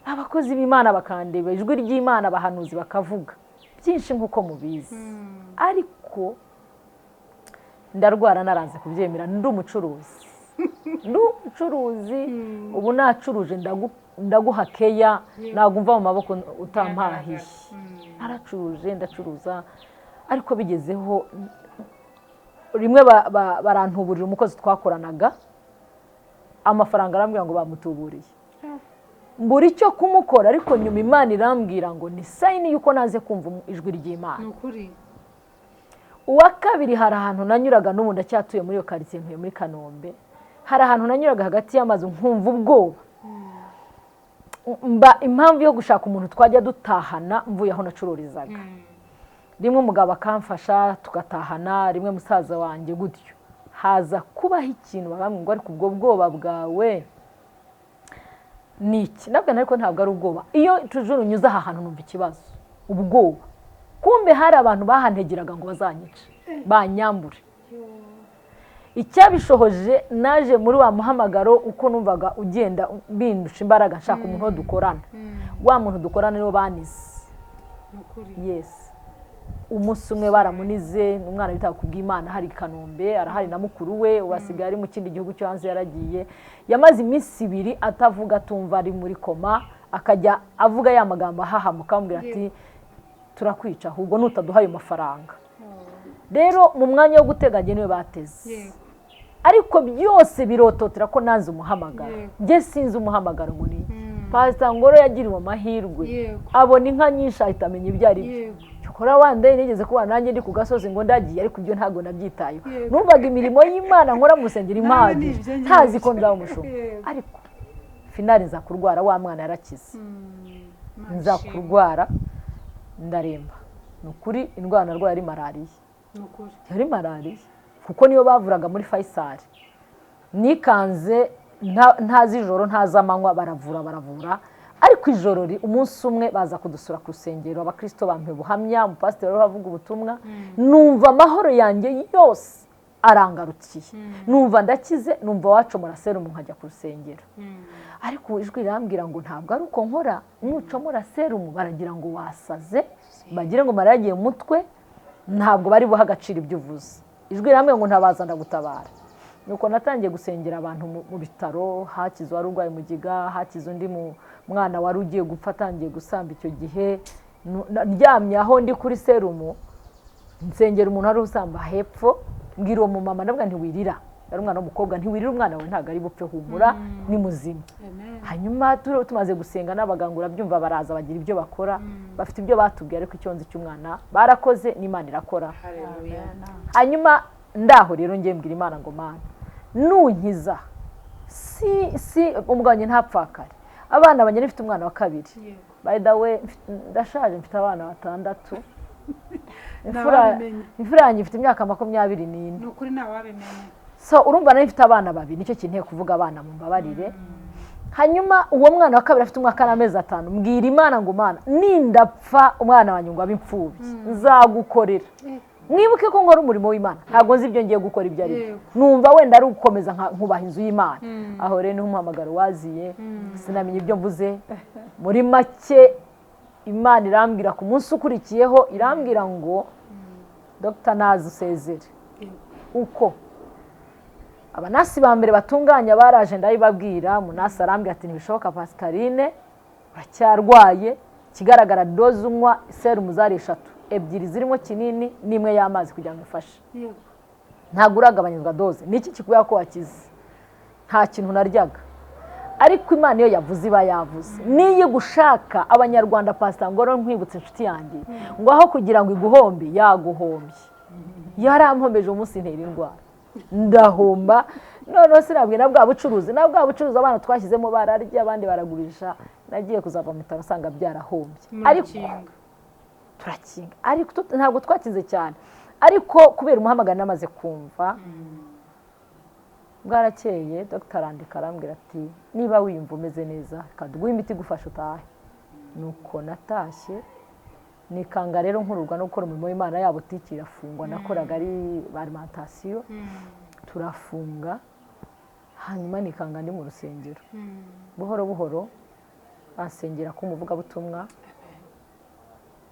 abakozi b'Imana bakandeba, ijwi ry'Imana, abahanuzi bakavuga, Byinshi nk'uko mubizi, ariko ndarwara naranze kubyemera. Ndi umucuruzi, ndi umucuruzi, ubu nacuruje ndaguha keya, ntabwo mva mu maboko utampahiye. Naracuruje, ndacuruza, ariko bigezeho rimwe barantuburira umukozi twakoranaga amafaranga, arambwira ngo bamutuburiye, mbura icyo kumukora. Ariko nyuma Imana irambwira ngo ni sign y'uko naze kumva ijwi ry'Imana. Ni ukuri. Uwa kabiri, hari ahantu nanyuraga, n'ubu ndacyatuye muri iyo karitsiye, ntuye muri Kanombe, hari ahantu nanyuraga hagati y'amazu nkumva ubwoba, mba impamvu yo gushaka umuntu twajya dutahana mvuye aho nacururizaga. Rimwe umugabo akamfasha tugatahana, rimwe musaza wanjye gutyo. Haza kubaho ikintu babambwira ngo ariko ubwo bwoba bwawe ni iki? Nabwo ariko ntabwo ari ubwoba, iyo tujuru unyuze aha hantu numva ikibazo, ubwoba. Kumbe hari abantu bahantegeraga ngo bazanyice, banyambure. Icyabishohoje, naje muri wa muhamagaro uko numvaga ugenda bindusha imbaraga, nshaka umuntu wo dukorana. Wa muntu dukorana niwo banize. Ni ukuri. Yes, umunsi umwe baramunize, ni umwana bita Kubwimana, hari i Kanombe, arahari na mukuru we, ubu asigaye ari mu kindi gihugu cyo hanze yaragiye. Yamaze iminsi 2 atavuga, atumva, ari muri koma, akajya avuga ya magambo ahahamuka, amubwira ati turakwica ahubwo nutaduha ayo mafaranga. Rero mu mwanya wo gutega njye niwe bateze. Ariko byose birototera ko nanze umuhamagaro. Njye sinzi umuhamagaro ngo ni iki. Pasita Ngoro yagiriwe amahirwe, abona inka nyinshi, ahita amenya ibyo ari byo. Cyokora wanda nigeze kuba nanjye ndi ku gasozi ngo ndagiye, ariko ibyo ntabwo nabyitayeho. Numvaga imirimo y'Imana nkora mu rusengero Nawe ni impagije, ibyo ngibyo. ntazi ko nzaba umushumba. Ariko finale nza kurwara, wa mwana yarakize. Imana Nza ishimwe. kurwara ndaremba. Ni ukuri, indwara narwaye ari malariya. Ni ukuri. Yari malariya kuko niyo bavuraga muri Faisal. Nikanze ntazi ijoro ntazi amanywa, baravura baravura, ariko ijoro umunsi umwe baza kudusura ku rusengero, abakristo bampa ubuhamya, umupasiteri wari avuga ubutumwa, numva amahoro yanjye yose arangarukiye, numva ndakize, numva wacomora serumu nkajya ku rusengero. Ariko ijwi rirambwira ngo ntabwo ari uko nkora, nucomora serumu baragira ngo wasaze, bagire ngo mariya yagiye mu mutwe, ntabwo bari buhe agaciro ibyo uvuze. Ijwi rirambwira ngo ntabaza ndagutabara. Nuko natangiye gusengera abantu mu bitaro, hakize uwari urwaye mugiga, hakize undi mwana wari ugiye gupfa atangiye gusamba icyo gihe. Ndyamye aho ndi kuri serumu, nsengera umuntu wari usamba hepfo, mbwira uwo mumama, ndavuga ntiwirira, yari umwana w'umukobwa, ntiwirira, umwana wawe ntabwo ari bupfe, humura, ni muzima. Amen. Hanyuma tumaze gusenga n'abaganga, urabyumva, baraza bagira ibyo bakora, bafite ibyo batubwiye, ariko icyo nzi cy'umwana barakoze n'Imana irakora. Haleluya. Hanyuma ndaho rero ngiye mbwira Imana ngo Mana nunkiza, si umugabo wanjye ntapfakare, abana banjye, nifite umwana wa kabiri. By the way, ndashaje, mfite abana 6. Ntawabimenya. Imfura yanjye ifite imyaka 24. Ni ukuri, ntawabimenya. So urumva nari mfite abana babiri, nicyo kintu kuvuga abana, mumbabarire. Hanyuma uwo mwana wa kabiri afite umwaka n'amezi 5, mbwira Imana ngo Mana nindapfa umwana wanjye ngo abe imfubyi nzagukorera. Mwibuke ko nkora umurimo w'Imana, ntabwo nzi ibyo ngiye gukora ibyo ari byo. Numva wenda ari ugukomeza nkubaha inzu y'Imana. Aho rero niho umuhamagaro waziye, sinamenya ibyo mvuze. Muri make, Imana irambwira ku munsi ukurikiyeho, irambwira ngo Dr nazi usezere. Uko abanasi ba mbere batunganya baraje, ndabibabwira, umunasi arambwira ati ntibishoboka Pascaline, uracyarwaye, ikigaragara dose unywa serumu zari 3, 2 zirimo kinini n'imwe y'amazi kugira ngo ifashe. Ntabwo uragabanyirizwa dose, niki kikubwira ko wakize? Nta kintu naryaga, ariko Imana iyo yavuze iba yavuze, niyo igushaka. Abanyarwanda, Pastor Ngoro, nkwibutse inshuti yanjye ngo aho kugira ngo iguhombe yaguhombye. Yarampombeje umunsi ntera indwara ndahomba. Noneho sinabwiye na bwa bucuruzi, na bwa bucuruzi abana twashyizemo bararya, abandi baragurisha. Nagiye kuzava mu bitaro nsanga byarahombye, ariko Murakinga. turakinga, ariko ntabwo twakize cyane, ariko kubera umuhamagaro namaze kumva bwarakeye, dr arandika arambwira ati niba wiyumva umeze neza reka duguhe imiti igufasha utahe. Nuko natashye nikanga rero nkururwa no gukora umurimo w'Imana. Ya butiki irafungwa, nakoraga ari alimentation, turafunga. Hanyuma nikanga ndi mu rusengero, buhoro buhoro bansengera ko umuvugabutumwa.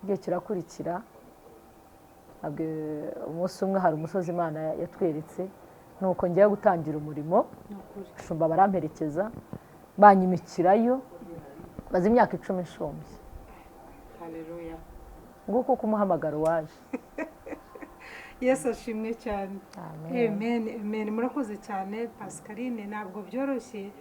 Igihe kirakurikira, ntabwo umunsi umwe hari umusozi Imana yatweretse, nuko ngiye gutangira umurimo, Ni ukuri. Shumba baramperekeza, banyimikirayo, maze imyaka 10 nshumbye. Haleluya. Nguko uko umuhamagaro waje. Yesu ashimwe cyane. Amen. Amen, amen. Murakoze cyane Pascaline, ntabwo byoroshye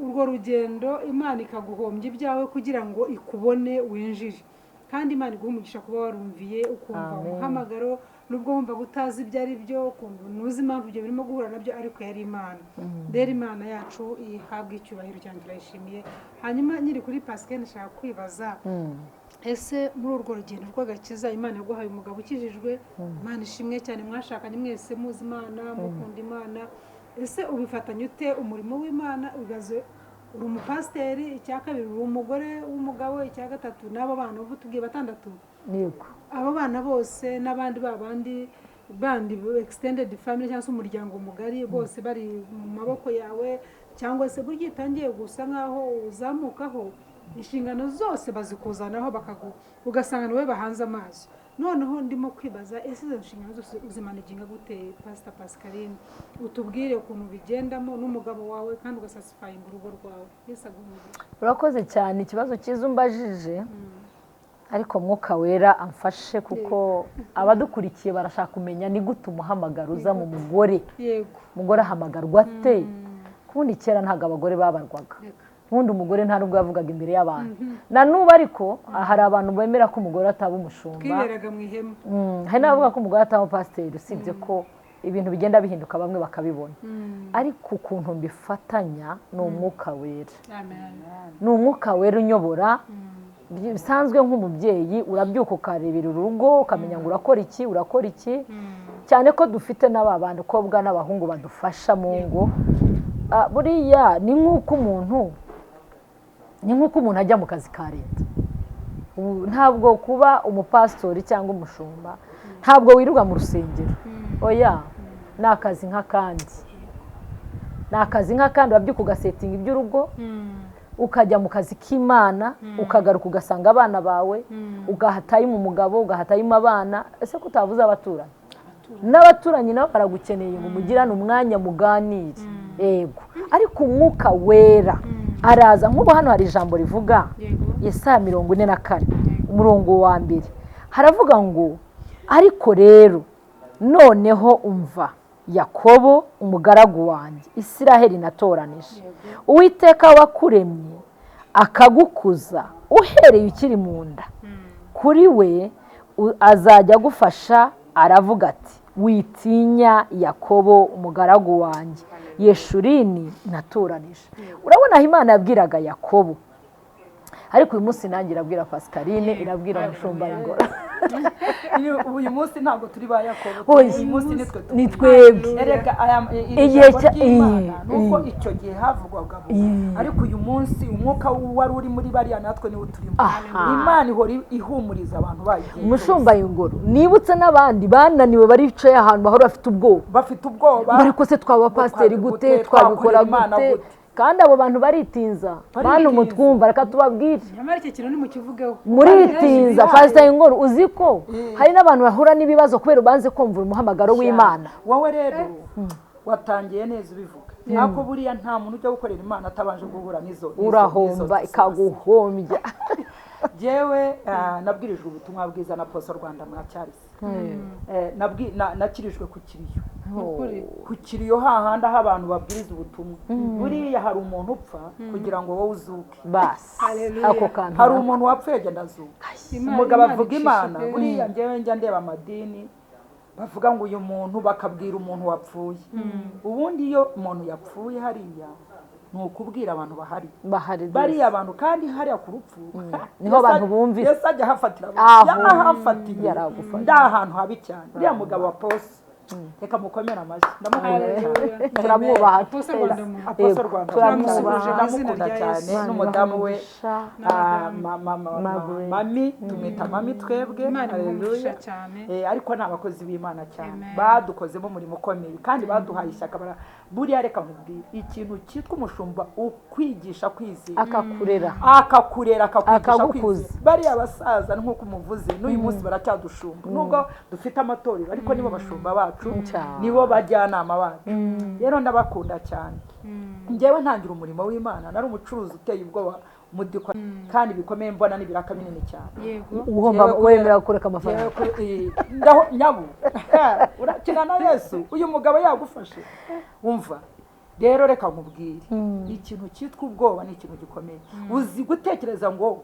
urwo rugendo, Imana ikaguhombya ibyawe kugira ngo ikubone winjire, kandi Imana iguha umugisha kuba warumviye, ukumva Amen. umuhamagaro, nubwo wumvaga utazi ibyo ari byo, ukumva ntuzi impamvu ibyo birimo guhura nabyo, ariko yari Imana. Rero Imana yacu ihabwa icyubahiro cyane, turayishimiye. Hanyuma nyiri kuri Pascaline, nshaka kwibaza, ese muri urwo rugendo rw'agakiza Imana yaguhaye umugabo ukijijwe, Imana ishimwe cyane, mwashakanye mwese muzi Imana, mukunda Imana, ese ubifatanya ute umurimo w'Imana? Ubibaze, uri umupasiteri, icya kabiri uri umugore w'umugabo, icya gatatu n'abo bana ubu tubwiye 6. Yego. Abo bana bose n'abandi babandi bandi extended family cyangwa se umuryango mugari, bose bari mu maboko yawe, cyangwa se burya iyo utangiye gusa nk'aho uzamukaho, inshingano zose bazikuzanaho, ugasanga niwe bahanze amaso. Noneho ndimo kwibaza, ese izo nshingano zose uzimanaginga gute, Pastor Pascaline? Utubwire ukuntu bigendamo n'umugabo wawe kandi ugasatisfyinga urugo rwawe. Yesu aguhe umugisha. Urakoze cyane, ikibazo cyiza umbajije, ariko Mwuka Wera amfashe, kuko abadukurikiye barashaka kumenya ni gute umuhamagaro uza mu mugore. Umugore ahamagarwa ate? Kubundi kera ntabwo abagore babarwaga. Reka. Ubundi umugore nta nubwo yavugaga imbere y'abantu. Na n'ubu ariko hari abantu bemera ko umugore ataba umushumba. Twiberaga mu ihema. Hari n'abavuga ko umugore ataba pasiteri, usibye ko ibintu bigenda bihinduka, bamwe bakabibona. Ariko ukuntu mbifatanya ni Umwuka Wera. Amen. Ni Umwuka Wera unyobora. Bisanzwe nk'umubyeyi urabyuka ukarebera urugo, ukamenya ngo urakora iki, urakora iki, cyane ko dufite n'aba bakobwa n'abahungu badufasha mu ngo. Buriya ni nk'uko umuntu ajya mu kazi ka leta. Ubu ntabwo kuba umupasitori cyangwa umushumba, ntabwo wirirwa mu rusengero, oya, ni akazi nk'akandi, ni akazi nk'akandi. Urabyuka ugasetinga iby'urugo, ukajya mu kazi k'Imana, ukagaruka ugasanga abana bawe, ugahatayimo umugabo, ugahatayimo abana. Ese ko utavuze abaturanyi? N'abaturanyi nabo baragukeneye ngo mugirane umwanya, muganire. Yego, ariko Umwuka Wera araza. Nk'ubu hano hari ijambo rivuga, Yesaya 44 umurongo wa 1, haravuga ngo: "Ariko rero noneho umva, Yakobo umugaragu wanjye, Isiraheli natoranije. Uwiteka wakuremye akagukuza uhereye ukiri mu nda, kuri we azajya agufasha. Aravuga ati: witinya Yakobo umugaragu wanjye, Yeshurini natoranije." Urabona aho Imana yabwiraga Yakobo, ariko uyu munsi nanjye irabwira Pascaline, irabwira umushumba Ingoro. Uyu munsi ntabwo turi ba Yakobo. Oya. Uyu munsi nitwe. Ni twebwe. Erega aya iri Igihe jambo ry'Imana, nuko icyo gihe havugwaga abo, ariko uyu munsi umwuka wari uri muri bariya natwe niwo turimo. Imana ihora ihumuriza abantu bayo igihe cyose. Umushumba Ingoro, nibutse n'abandi bananiwe, baricaye ahantu bahora bafite ubwoba, bafite ubwoba, ariko se twaba pasiteri gute, gute, twabikora twakorera Imana gute? gute? Kandi abo bantu baritinza. Bantu mutwumva, reka tubabwire. Nyamara icyo kintu nimukivugeho. Muritinza, Pasiteri Ingoro. Uzi ko hari n'abantu bahura n'ibibazo kubera ubanze kumva umuhamagaro w'Imana? Wowe rero watangiye neza ubivuga, ntabwo buriya nta muntu ujya gukorera Imana atabanje guhura n'izo Urahomba, ikaguhombya. Jewe nabwirijwe ubutumwa bwiza na Poso Rwanda mwa Cyarisi. Nakirijwe ku kiriyo, Ukuri. ku kiriyo hahandi aho abantu babwiriza ubutumwa. Buriya hari umuntu upfa kugira ngo wowe uzuke. Basi. Hallelujah. Ako kantu. Hari umuntu wapfuye agenda azuka. Umugabo Imana avuga icisha Imana. pe. Buriya njyewe njya ndeba amadini bavuga ngo uyu muntu, bakabwira umuntu wapfuye. Ubundi iyo umuntu yapfuye hariya ni ukubwira abantu bahari, Bahari rwose. bariya abantu. Kandi hariya ku rupfu Niho abantu bumvira. Yesu ajya ahafatira Aho. abantu. Yarahafatiye. Yaragufatiye. Ndi ahantu habi cyane. Uriya mugabo wa Posi Reka mukomere amashyi, ndamukunda cyane. Turamwubaha. Apostle Rwanda. Apostle Rwanda, Turamwubaha. ndamukunda cyane n'umudamu we, Margaret. Mami, tumwita mami twebwe. Imana imuhe umugisha Haleluya. cyane. Ariko ni abakozi b'Imana cyane. Amen. Badukozemo umurimo ukomeye kandi baduhaye ishyaka. Buriya reka nkubwire ikintu cyitwa umushumba ukwigisha kwizera, akakurera, akakurera, akakwigisha akagukuza. kwizera. Bariya basaza, nk'uko umuvuze, n'uyu munsi baracyadushumba nubwo dufite amatorero, ariko nibo bashumba bacu, Cyane. nibo bajyanama bacu. Rero ndabakunda cyane. Njyewe ntangira umurimo w'Imana nari umucuruzi uteye ubwoba mudikwa kandi bikomeye, mbona n'ibiraka binini cyane. Ugomba Yewe wemera kureka amafaranga. Yewe ndaho nyabu urakina na Yesu, uyu mugabo yagufashe. Umva rero, reka nkubwire, ikintu cyitwa ubwoba ni ikintu gikomeye. Uzi gutekereza ngo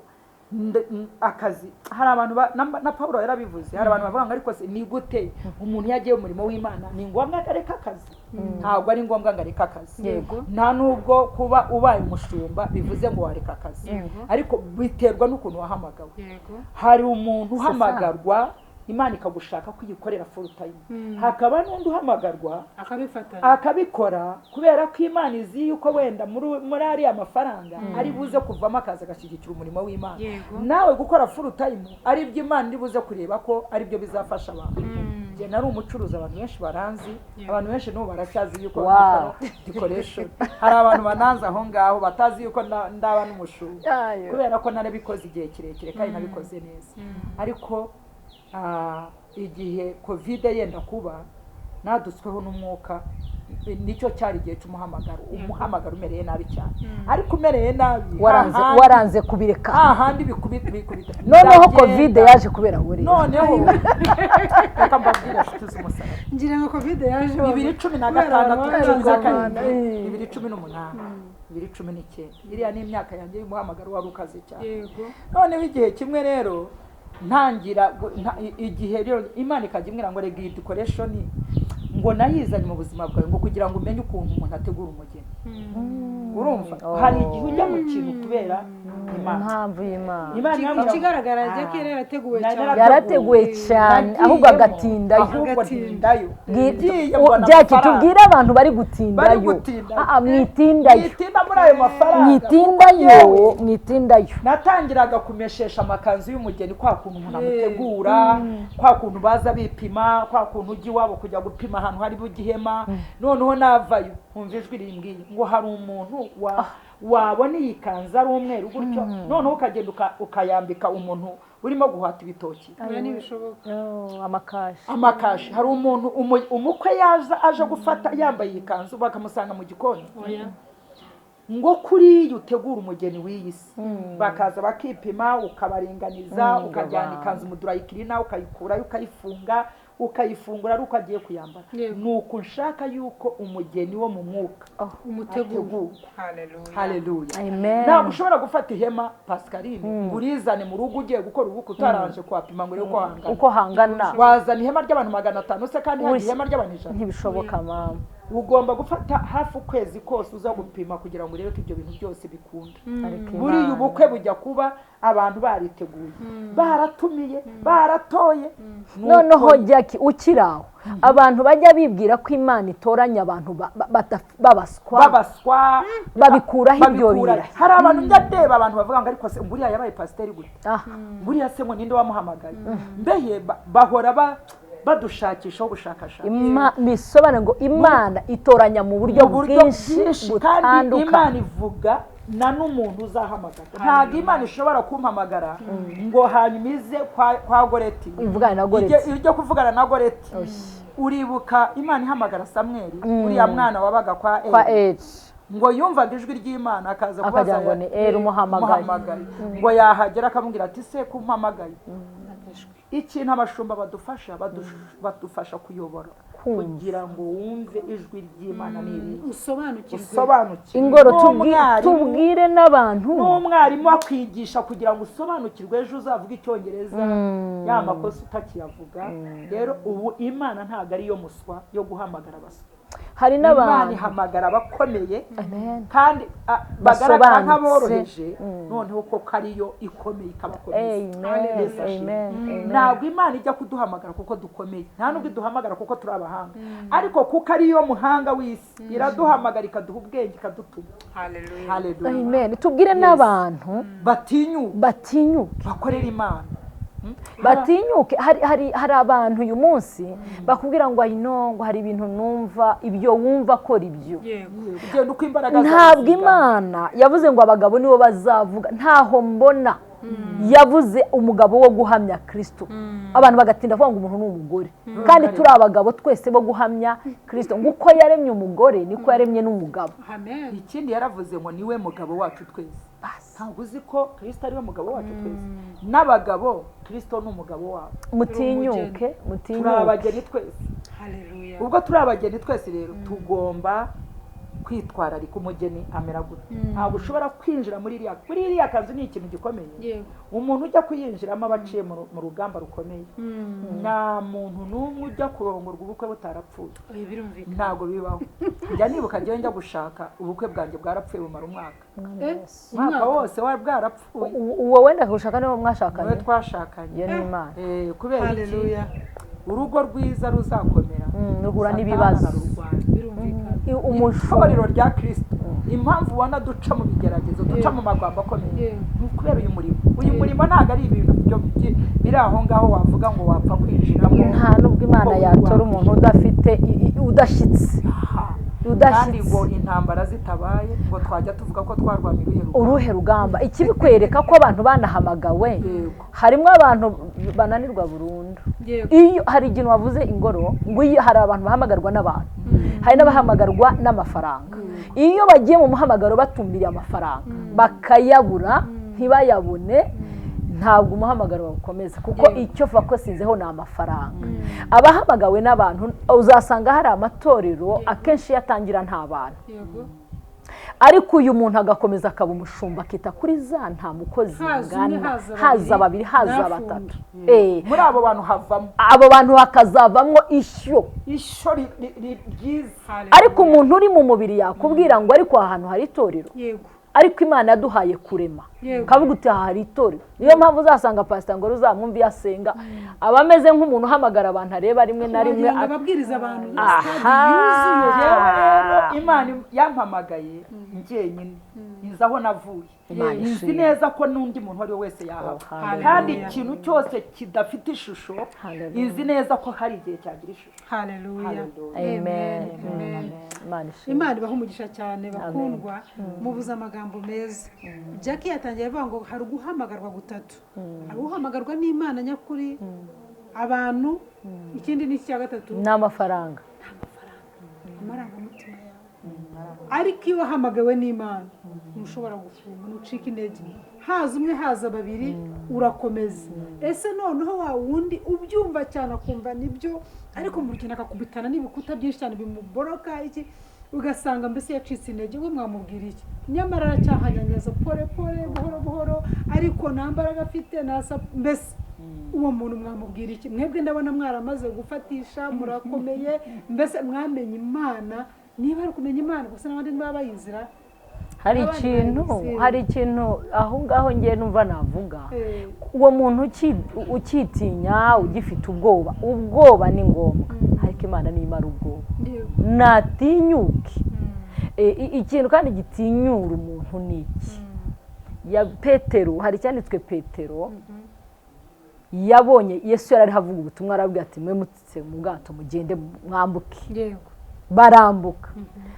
akazi, hari abantu na Paul yarabivuze, hari abantu bavuga ngo ariko se ni gute umuntu iyo agiye mu murimo w'Imana ni ngombwa ngo areke akazi? Ntabwo ari ngombwa ngo areke akazi. Nta nubwo kuba ubaye umushumba bivuze ngo wareka akazi, ariko biterwa n'ukuntu wahamagawe. Hari umuntu uhamagarwa Imana ikagushaka kuyikorera full time, hakaba n'undi uhamagarwa akabifatanya, akabikora kubera ko Imana izi yuko wenda muri ariya mafaranga ari buze kuvamo akaza agashyigikira umurimo w'Imana. Nawe gukora full time ari byo Imana iri buze kureba ko ari byo bizafasha abantu. Njye nari umucuruzi, abantu benshi baranzi, abantu benshi n'ubu baracyazi yuko Wow. nkora decoration. Hari abantu bananze aho ngaho batazi yuko ndaba n'umushumba, kubera ko narabikoze igihe kirekire kandi nabikoze neza. Ariko igihe COVID yenda kuba, nadutsweho n'umwuka, nicyo cyari igihe cy'umuhamagaro, umuhamagaro umereye nabi cyane, ariko umereye nabi waranze waranze kubireka, hahandi bikubita. Noneho Ndagenda. COVID yaje kubera we rero. Noneho reka mbabwire, nshuti z'umusaraba, Ngira ngo COVID yaje 2016, kubera 17, abantu. 2018, 2019, iriya ni imyaka yanjye y'umuhamagaro wari ukaze cyane. Noneho igihe kimwe rero ntangira igihe rero Imana ikajya imbwira ngo rega iyi decoration ngo nayizanye mu buzima bwawe ngo kugira ngo umenye ukuntu umuntu ategura umugeni. Urumva, hari igihe ujya mu kintu kubera Imana. Impamvu y'Imana. Imana irambwira ngo- Ikigaragara, Jackie yari yarateguwe Nari cyane. Yarateguwe cyane, ahubwo Nagiyemo, agatindayo. ahubwo Agatinda. ntindayo. Ngiye mbona Jackie, amafaranga. tubwire abantu bari gutindayo. Bari gutindayo. Ah, ah, mwitindayo. Mwitinda muri ayo mafaranga. Mwitindayo. Yewe, mwitindayo. natangiraga kumeshesha amakanzu y'umugeni, kwa kuntu umuntu amutegura, kwa kuntu baza bipima, kwa kuntu ujya iwabo kujya gupima ahantu hari bugihema. Noneho navayo nkumva ijwi rimbwiye ngo hari umuntu wabona iyi kanzu ari umweru gutyo, noneho ukagenda ukayambika umuntu urimo guhata ibitoki. Oya, ntibishoboka. Oh, amakashi. Amakashi. Hari umuntu umukwe yaza aje gufata yambaye iyi kanzu bakamusanga mu gikoni? Oya. Ngo kuriya utegura umugeni w'iyi si, bakaza bakipima, ukabaringaniza, ukajyana ikanzu mu dry cleaner, ukayikurayo, ukayifunga, ukayifungura ari uko agiye kuyambara. Ni uku nshaka yuko umugeni wo mu mwuka umuteguro. ategurwa. Haleluya. Haleluya. Amen. Ntabwo ushobora gufata ihema, Pascaline, ngo urizane mu rugo ugiye gukora ubukwe utaranje kuhapima ngo urebe uko hangana. Uko hangana. Wazana ihema ry'abantu 500 se kandi hari Ush. ihema ry'abantu 100? Ntibishoboka, mama. Ugomba gufata hafi ukwezi kose uza gupima kugira ngo urebe ko ibyo bintu byose bikunda. Ariko Buriya Imana- ubukwe bujya kuba abantu bariteguye, baratumiye, baratoye. Noneho Jackie, ukiri aho, abantu bajya bibwira ko Imana itoranya abantu babaswa. Babaswa. Babikuraho ibyo Babikura. birayi. Hari abantu njya ndeba, abantu bavuga ngo ariko se buriya yabaye pasiteri gute? Ah, Buriya se ngo ninde wamuhamagaye? Mbehe bahora badushakishaho ubushakashatsi. Bisobanura ngo Imana itoranya mu buryo Mu buryo bwinshi bwinshi kandi butandukanye. Imana ivuga na n'umuntu uzahamagara. Ntabwo Imana ishobora kumpamagara ngo hanyuma ize kwa Goreti, ivugane na Goreti. Ijye kuvugana na Goreti. Uribuka Imana ihamagara Samweli, uriya mwana wabaga kwa kwa Eli, Eli, ngo yumvaga ijwi ry'Imana akaza kubaza akagira ngo ni Eli umuhamagaye. Umuhamagaye. Ngo yahagera akamubwira ati se kumpamagaye? Ikintu abashumba badufasha, badufasha kuyobora Kumva. kugira ngo wumve ijwi ry'Imana ni irihe, usobanukirwe. Usobanukirwe. Ingoro, tubwire n'abantu. N'umwarimu akwigisha kugira ngo usobanukirwe, ejo uzavuga icyongereza ya makosa utakiyavuga. Rero ubu Imana ntabwo ariyo muswa yo guhamagara abaswa. Hari Imana n'abantu ihamagara abakomeye Amen. kandi bagaragara Basobanutse. nk'aboroheje, noneho koko ariyo ikomeye ikabakomeza. Amen. Yesu ashimwe. Amen. Amen. Ntabwo Imana ijya kuduhamagara kuko dukomeye, nta nubwo iduhamagara kuko turi abahanga, ariko kuko ariyo muhanga w'isi iraduhamagara, ikaduha ubwenge, ikadutuma. Haleluya. Haleluya. Amen. Tubwire n'abantu batinyuka, batinyuke, bakorera Imana. Batinyuke. Hari abantu uyu munsi bakubwira ngo ayino, ngo hari ibintu numva, ibyo wumva akora ibyo. Yego. Ugenda uko imbaraga zawe Ntabwo zingana. Imana yavuze ngo abagabo nibo bazavuga, ntaho mbona yavuze umugabo wo guhamya Kirisito. Abantu bagatinda kuvuga ngo umuntu ni umugore, kandi turi abagabo twese bo guhamya Kirisito, ngo uko yaremye umugore niko yaremye n'umugabo. Amen. Ikindi yaravuze ngo niwe mugabo wacu twese. Ntabwo uzi ko Kirisito ariwe mugabo wacu twese? N'abagabo, Kirisito ni umugabo wabo. Mutinyuke, Turi mutinyuke. abageni twese. Haleluya. Ubwo turi abageni twese rero, tugomba kwitwararika. Umugeni amera gute? Ntabwo ushobora kwinjira muri iriya kazu, ni ikintu gikomeye. Umuntu ujya kuyinjiramo aba aciye mu rugamba rukomeye. Nta muntu n'umwe ujya kurongorwa ubukwe butarapfuye. Oya, birumvikana. Ntabwo bibaho. Njya nibuka njyewe njya gushaka, ubukwe bwanjye bwarapfuye bumara umwaka. Eh, Umwaka wose wari bwarapfuye. Uwo wenda gushaka niwo mwashakanye? Niwe twashakanye. Iyo ni Imana. Kubera iki? Haleluya. Urugo rwiza ruzakomera, Ruhura Satani n'ibibazo. ararurwanya. Birumvikana. Umushumba. Itorero rya Kirisito, impamvu ubona duca mu bigeragezo, duca mu magambo akomeye, ni ukubera uyu murimo. Uyu murimo ntabwo ari ibintu biri aho ngaho wavuga ngo wapfa kwinjiramo. Nta nubwo Imana Uko yatora umuntu udafite udashyitse. Aha. Kandi Udashyitse. ngo intambara zitabaye, ngo twajya tuvuga ko twarwanya uruhe rugamba? Uruhe rugamba? Ikibikwereka ko abantu banahamagawe, harimo abantu bananirwa burundu. Iyo hari ikintu wavuze ingoro, ngo iyo hari abantu bahamagarwa n'abantu, hari n'abahamagarwa n'amafaranga. Iyo bagiye mu muhamagaro batumbiriye amafaranga, bakayabura, ntibayabone, ntabwo umuhamagaro bawukomeza, kuko icyo focusinzeho ni amafaranga. Abahamagawe n'abantu, uzasanga hari amatorero akenshi iyo atangira nta bantu, ariko uyu muntu agakomeza akaba umushumba, akita kuri za nta mukozi Haza umwe, ngana, haza haza babiri, babiri, haza nafunge. batatu. Muri abo bantu havamo Abo bantu hakazavamwo ishyo. Ishyo ryiza. Haleluya. Ariko umuntu uri mu mubiri yakubwira ngo ariko aha hantu hari itorero? Ariko Imana yaduhaye kurema, kavuga uti aha hari itorero. Niyo mpamvu uzasanga pasita ngo uzamwumve iyo asenga, aba ameze nk'umuntu uhamagara abantu areba rimwe na rimwe. Wagira ngo ababwiriza abantu Aha. stade yuzuye. Yewe rero, Imana yampamagaye njyenyine, izi aho navuye, Imana izi ishimwe. neza ko n'undi muntu uwo ari we wese yahaba. Oh, hallelujah. Kandi ikintu cyose kidafite ishusho, Hallelujah. izi neza ko hari igihe cyagira ishusho. Haleluya. Hallelujah. Amen. Amen. Imana ishimwe. Imana ibaha umugisha cyane, bakundwa. Mubuze amagambo meza. Jackie yatangiye avuga ngo hari uguhamagarwa gutatu: hari uhamagarwa n'Imana nyakuri, abantu, ikindi ni icya gatatu? Ni amafaranga. Amarangamutima yawe. Ariko iyo wahamagawe n'Imana ntushobora gufunga, ntucika intege. Haza umwe, haza babiri, urakomeza. Ese noneho wa wundi ubyumva cyane, akumva nibyo, ariko mu rugendo akakubitana n'ibikuta byinshi cyane bimuboroka iki, ugasanga mbese yacitse intege, we mwamubwira iki? Nyamara aracyahanyanyaza pole pole, buhoro buhoro, ariko nta mbaraga afite, nta mbese uwo muntu mwamubwira iki? Mwebwe ndabona mwaramaze gufatisha, murakomeye, mbese mwamenye Imana. Niba ari ukumenya Imana gusa, n'abandi ntibaba bayizira. Hari Abandi ikintu bayizira. Hari ikintu aho ngaho ngiye numva navuga. Uwo muntu ukitinya, ugifite ubwoba, ubwoba ni ngombwa, ariko Imana nimara ubwoba. Natinyuke. Ikintu kandi gitinyura umuntu ni iki? Ya Petero, hari icyanditswe. Petero yabonye Yesu yari ariho avuga ubutumwa, arabwira ati mwe mutse mu bwato, mugende mwambuke. Barambuka.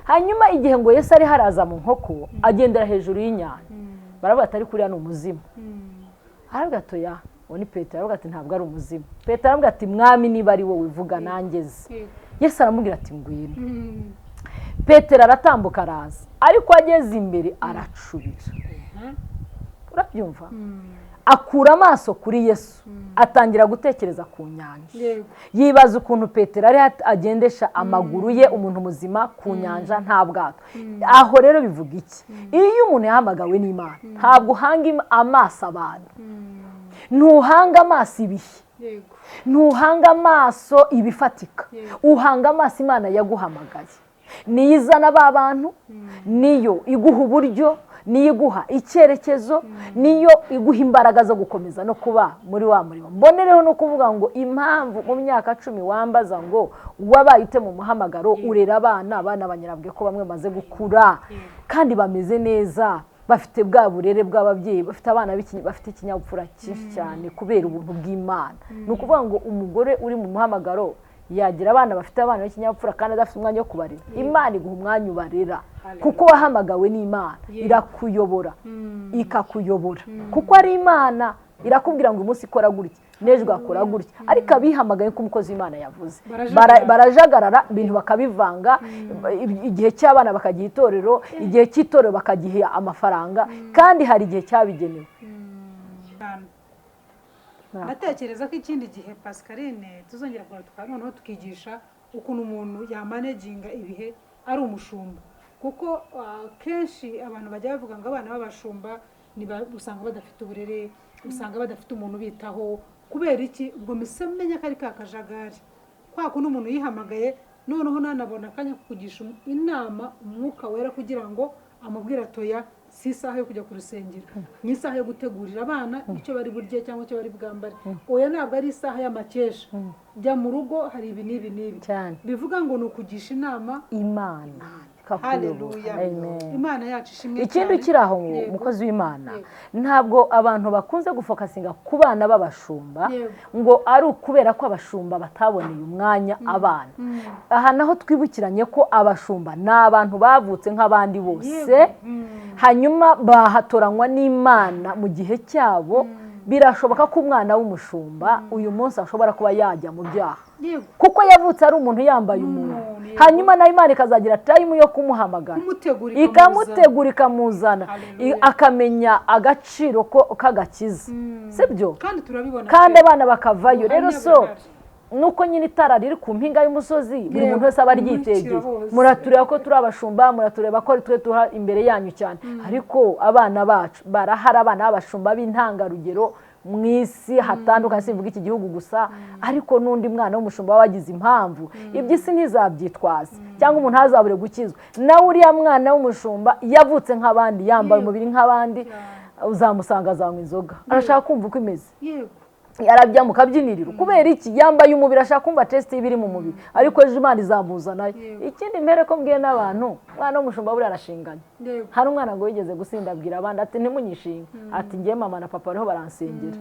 Hanyuma igihe ngo Yesu ari haraza mu nkoko, agendera hejuru y'inyanja, baravuga ati ariko uriya ni umuzimu. Aravuga ati oya, uwo ni Petero. Aravuga ati ntabwo ari umuzimu. Petero aravuga ati mwami, niba ari wowe uvuga, nanjye nze. Yesu aramubwira ati ngwino. Petero aratambuka araza, ariko ageze imbere aracubira. Urabyumva? Akura amaso kuri Yesu, atangira gutekereza ku nyanja. Yibaza ukuntu Petero ari agendesha amaguru ye, umuntu muzima, ku nyanja nta bwato. Aho rero bivuga iki? Iyo umuntu yahamagawe n'Imana, ntabwo uhanga amaso abantu, ntuhanga amaso ibihe, ntuhanga amaso ibifatika, uhanga amaso Imana yaguhamagaye. Niyo izana ba bantu, niyo iguha uburyo, niyo iguha icyerekezo, niyo iguha imbaraga zo gukomeza no kuba muri wa murimo. Mbonereho no kuvuga ngo impamvu mu myaka 10 wambaza ngo wabaye ute mu muhamagaro, urera abana banyirabwe ko bamwe bamaze gukura kandi bameze neza, bafite bwa burere bw'ababyeyi, bafite abana bafite ikinyabupfura cyinshi cyane kubera ubuntu bw'Imana. Ni ukuvuga ngo umugore uri mu muhamagaro yagira abana bafite abana b'ikinyabupfura kandi adafite umwanya wo kubarera. Imana iguha umwanya ubarera kuko wahamagawe n'Imana, irakuyobora, ikakuyobora kuko ari Imana irakubwira ngo umunsi ikora gutya n'ejo ugakora gutya. Ariko abihamagaye ko umukozi w'Imana yavuze barajagarara ibintu bakabivanga, igihe cy'abana bakagiha itorero, igihe cy'itorero bakagiha amafaranga, kandi hari igihe cyabigenewe. Ndatekereza ko ikindi gihe Pascaline tuzongera kugaruka noneho tukigisha ukuntu umuntu yamaneginga ibihe ari umushumba, kuko kenshi abantu bajya bavuga ngo abana b'abashumba usanga badafite uburere, usanga badafite umuntu ubitaho. Kubera iki? Ubwo mise menya ko ari ka kajagari kwa kundi umuntu yihamagaye noneho nanabona akanya ko kugisha inama Umwuka Wera kugira ngo amubwire atoya si isaha yo kujya ku rusengero, ni isaha yo gutegurira abana icyo bari burye cyangwa icyo bari bwambare. Oya, ntabwo ari isaha y'amakesha, jya mu rugo hari ibi n'ibi n'ibi. Bivuga ngo ni ukugisha inama Imana. Haleluya. Imana yacu ishimwe. Ikindi kiri aho umukozi w'Imana, ntabwo abantu bakunze gufokasinga ku bana b'abashumba ngo ari ukubera ko abashumba bataboneye umwanya abana. Aha naho twibukiranye ko abashumba ni abantu bavutse nk'abandi bose, hanyuma bahatoranywa n'Imana mu gihe cyabo. Birashoboka ko umwana w'umushumba uyu munsi ashobora kuba yajya mu byaha kuko yavutse ari umuntu yambaye umuntu, hanyuma na Imana ikazagira time yo kumuhamagara, ikamutegura, ikamuzana, akamenya agaciro k'agakiza, sibyo? Kandi abana bakavayo. Rero so nuko nyine itara riri ku mpinga y'umusozi, buri muntu wese aba aryitegeye. Muratureba ko turi abashumba, muratureba ko twe tuha imbere yanyu cyane, ariko abana bacu barahari, abana b'abashumba b'intangarugero mu isi hatandukanye, simvuga iki gihugu gusa, ariko n'undi mwana w'umushumba wagize impamvu iby'isi ntizabyitwaze cyangwa umuntu ntazabure gukizwa. Nawe uriya mwana w'umushumba yavutse nk'abandi, yambaye umubiri nk'abandi, uzamusanga azanywa inzoga, arashaka kumva uko imeze, yarabya mu kabyiniriro. Kubera iki? Yambaye umubiri, ashaka kumva test y'ibiri mu mubiri, ariko ejo Imana izamuzanayo. Ikindi mbere ko mbwiye n'abantu, umwana w'umushumba buriya arashinganye. Hari umwana ngo yigeze gusinda abwira abandi ati ntimunyishinge, ati ngiye mama na papa bariho baransengera.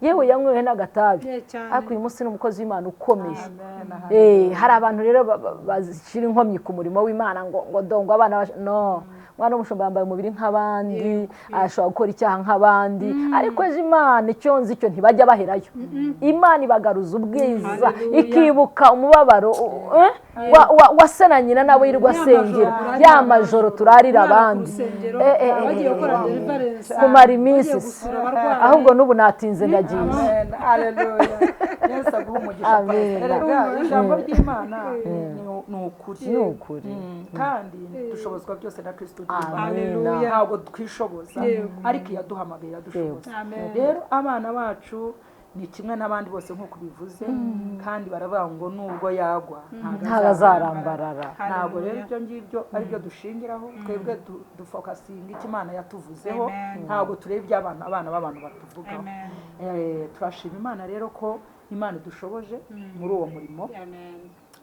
Yewe yanywewe n'agatabi, ariko uyu munsi ni umukozi w'Imana ukomeye. Hari abantu rero bazishyira inkomyi ku murimo w'Imana ngo dongo abana no umwana w'umushumba yambaye umubiri nk'abandi, ashobora gukora icyaha nk'abandi, ariko ejo Imana icyo nzi cyo ntibajya baherayo. Imana ibagaruza ubwiza, ikibuka umubabaro wa se na nyina nabo yirirwa asengera, ya majoro turarira abandi kumara iminsi, ahubwo n'ubu natinze ndagiye. Haleluya. Yesu aguhe umugisha. Ijambo ry'Imana ni ukuri, kandi dushobozwa byose na Kristo. Haleluya. Ntabwo twishoboza, ariko iyaduhamagaye iradushoboza. Rero abana bacu ni kimwe n'abandi bose nk'uko bivuze, kandi baravuga ngo nubwo yagwa ntabwo azarambarara. Ntabwo rero ibyo ngibyo ari byo dushingiraho, twebwe dufokasinga icyo Imana yatuvuzeho, ntabwo tureba ibyo abana b'abantu batuvugaho. Turashima Imana rero ko Imana idushoboje muri uwo murimo,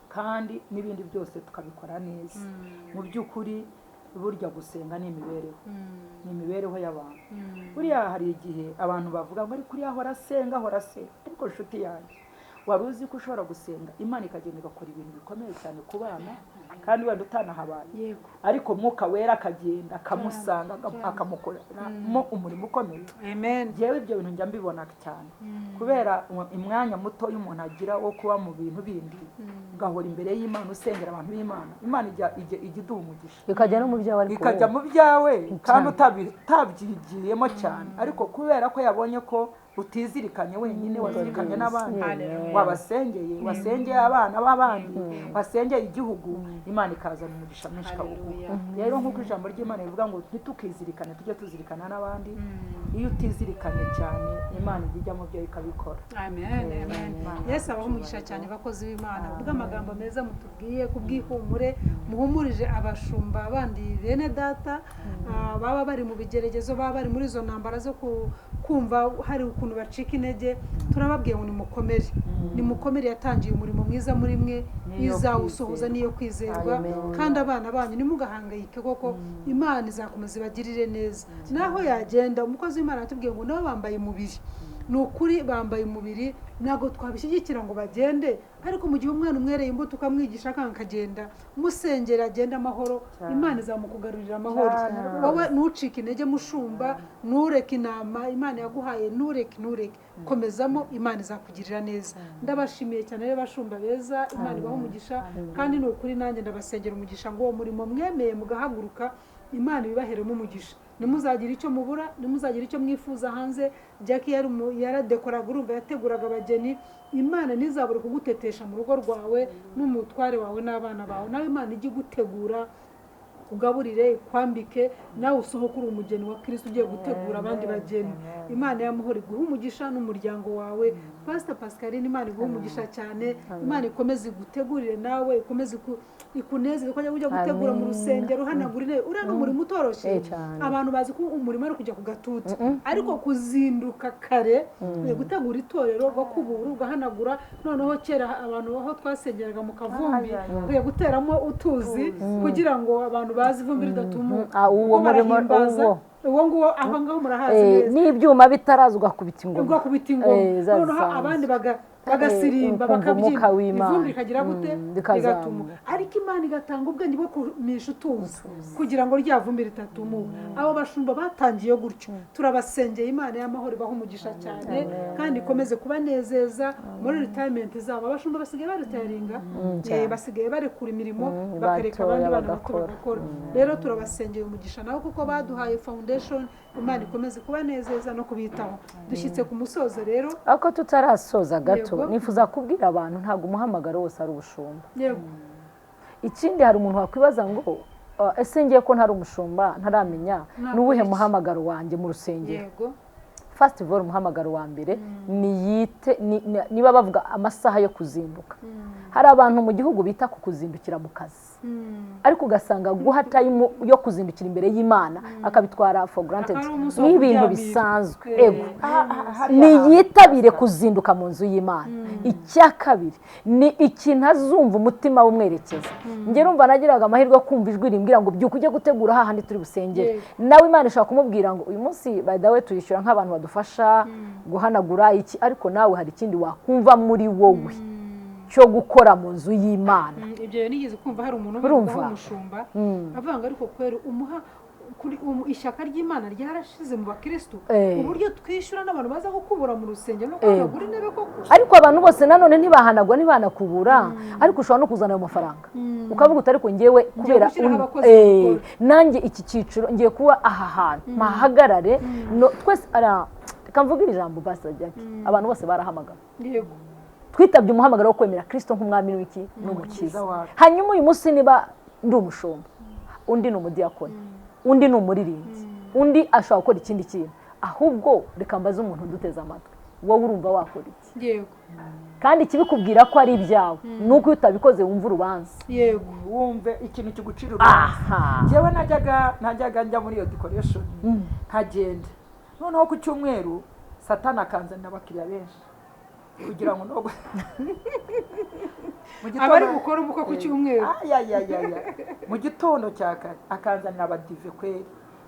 kandi n'ibindi byose tukabikora neza. Mu by'ukuri burya gusenga ni imibereho, ni imibereho y'abantu. Buriya hari igihe abantu bavuga ngo ariko uriya ahora asenga, ahora asenga, ariko nshuti yanjye wari uzi ko ushobora gusenga Imana ikagenda igakora ibintu bikomeye cyane ku bana, kandi wenda utanahabaye, ariko Mwuka Wera akagenda akamusanga akamukoramo umurimo ukomeye. Yewe ibyo bintu njya mbibona cyane, kubera umwanya muto y'umuntu agira wo kuba mu bintu bindi, ugahora imbere y'Imana usengera abantu b'Imana, Imana ijya iduha umugisha, ikajya no mu byawe, ikajya mu byawe kandi utabyigiyemo cyane, ariko kubera ko yabonye ko utizirikanye wenyine, wazirikanye n'abandi, wabasengeye, wasengeye abana b'abandi, wasengeye igihugu, Imana ikazana umugisha mwinshi ikawuguha. Rero nk'uko ijambo ry'Imana rivuga ngo ntitukizirikane, tujye tuzirikana n'abandi. Iyo utizirikanye cyane, Imana ijya ijya mu byo ikabikora. Amen, amen. Yesu abahe umugisha cyane, bakozi b'Imana, kubw'amagambo meza mutubwiye, kubw'ihumure muhumurije abashumba bandi bene data, baba bari mu bigeregezo, baba bari muri izo ntambara zo kumva hari ukuntu bacika intege. Turababwiye ngo nimukomere, nimukomere. Yatangiye umurimo mwiza muri mwe, Niyo izawusohoza, kwizerwa. niyo kwizerwa. Amen. Kandi abana banyu ntimugahangayike, koko Imana izakomeza ibagirire neza naho yagenda. Umukozi w'Imana yatubwiye ngo nabo bambaye umubiri, ni ukuri bambaye umubiri, ntabwo twabishyigikira ngo bagende, ariko mu gihe umwana umwereye imbuto ukamwigisha akanga akagenda, musengera agenda amahoro, Cyane. Imana izamukugarurira amahoro. Cyane rwose. Wowe ntucike intege, mushumba, ntureke inama Imana yaguhaye, ntureke, ntureke, komezamo, Imana izakugirira neza. Ndabashimiye cyane rero, bashumba beza, Imana ibahe umugisha. Kandi ni ukuri nanjye ndabasengera umugisha ngo uwo murimo mwemeye mugahaguruka, Imana ibibaheremo umugisha, ntimuzagire icyo mubura, ntimuzagire icyo mwifuza hanze. Jackie yaradekoraga, urumva yateguraga abageni. Imana ntizabure kugutetesha mu rugo rwawe n'umutware wawe n'abana bawe. Nawe Imana ijye igutegura, ugaburire, ikwambike, nawe usohoke uri umugeni wa Kirisito ugiye gutegura abandi bageni. Imana y'amahoro iguhe umugisha n'umuryango wawe. Pasita Pascaline, Imana iguhe umugisha cyane. Imana ikomeze igutegurire nawe, ikomeze ikunezeze ko ujya gutegura mu Amen. rusengero, uhanagura intebe. Uriya ni umurimo utoroshye. Cyane. Abantu bazi ko umurimo ari kujya ku gatuti, ariko kuzinduka kare gutegura itorero, ugakubura, ugahanagura. Noneho kera abantu aho twasengeraga mu kavumbi, Ay, ay, ay. ukwiye guteramo utuzi kugira ngo abantu bazi ivumbi ridatumuka. Ah, uwo Kuko murimo barahimbaza. uwo. Uwo nguwo, aho ngaho murahazi neza. N'ibyuma bitaraza ugakubita ingoma. Ugakubita ingoma. Za Noneho zisanzwe. abandi bagasirimba, Ukumva bakabyina, umwuka w'Imana. ivumbi rikagira gute? Rikazamuka. Rigatumuka. Ariko Imana igatanga ubwenge bwo kumisha utuzi kugira ngo rya vumbi ritatumuka. Abo bashumba batangiye gutyo, turabasengeye, Imana y'amahoro ibahe umugisha cyane kandi ikomeze kubanezeza muri retirement zabo. Abashumba basigaye baritaringa, cyane. basigaye barekura imirimo, bakareka batoya abandi bana bato bagakora. bagakora. Rero turabasengeye umugisha nabo kuko baduhaye foundation. Imana ikomeze kubanezeza no kubitaho. Dushyitse ku musozo rero. Ariko tutarasoza gato, Yego. nifuza kubwira abantu, ntabwo umuhamagaro wose ari ubushumba. Ikindi, hari umuntu wakwibaza ngo "Ah, ese ngiye ko ntari umushumba, ntaramenya Nakora n'uwuhe iki?" muhamagaro wanjye mu rusengero? First of all, umuhamagaro wa mbere ni yite niba bavuga amasaha yo kuzinduka. Hari abantu mu gihugu bita ku kuzindukira mu kazi, ariko ugasanga guha time yo kuzindukira imbere y'Imana akabitwara for granted, Akaba ari umunsi wo nk'ibintu kuryamira. bisanzwe. Ego, niyitabire kuzinduka mu nzu y'Imana. Icya kabiri ni ikintu azumva umutima w'umwerekeza. Njye numva nagiraga amahirwe yo kumva ijwi rimbwira ngo byuka ujye gutegura hahandi turi busengere. Nawe Imana ishobora kumubwira ngo uyu munsi, by the way, tuyishyura nk'abantu badufasha guhanagura iki, ariko nawe hari ikindi wakumva muri wowe cyo gukora mu nzu y'Imana. Ibyo nigeze kumva hari umuntu Urumva? ubivugaho, umushumba, avuga ngo ariko kwera umuha kuri ishyaka ry'Imana ryarashize mu bakristo, uburyo twishyura n'abantu baza gukubura mu rusengero no guhanagura intebe koko. Ariko abantu bose nanone ntibahanagwa, ntibanakubura, ariko ushobora no kuzana ayo mafaranga ukavuga uti ariko ngewe kubera gushyiraho abakozi bakora. Nanjye iki cyiciro ngiye kuba aha hantu mpahagarare. No, twese reka mvuge iri jambo, Pastor Jackie, abantu bose barahamagara. Twitabye umuhamagaro wo kwemera Kirisito nk'umwami n'iki n'umukiza. Wacu. Hanyuma uyu munsi niba ndi umushumba, undi ni umudiyakoni, undi ni umuririmbyi, undi ashobora gukora ikindi kintu. Ahubwo reka mbaze umuntu uduteze amatwi, wowe urumva wakora iki? Kandi ikibikubwira ko ari ibyawe ni uko iyo utabikoze wumva urubanza. Wumve ikintu kigucira urubanza. Njyewe najyaga njya muri iyo decoration, nkagenda, noneho ku cyumweru Satani akanzanira abakiriya benshi kugira ngo no mu gitondo- Abari bukore ubukwe ku cyumweru. Ayayayaya, mu gitondo cya kare akanzanira abadive kweri,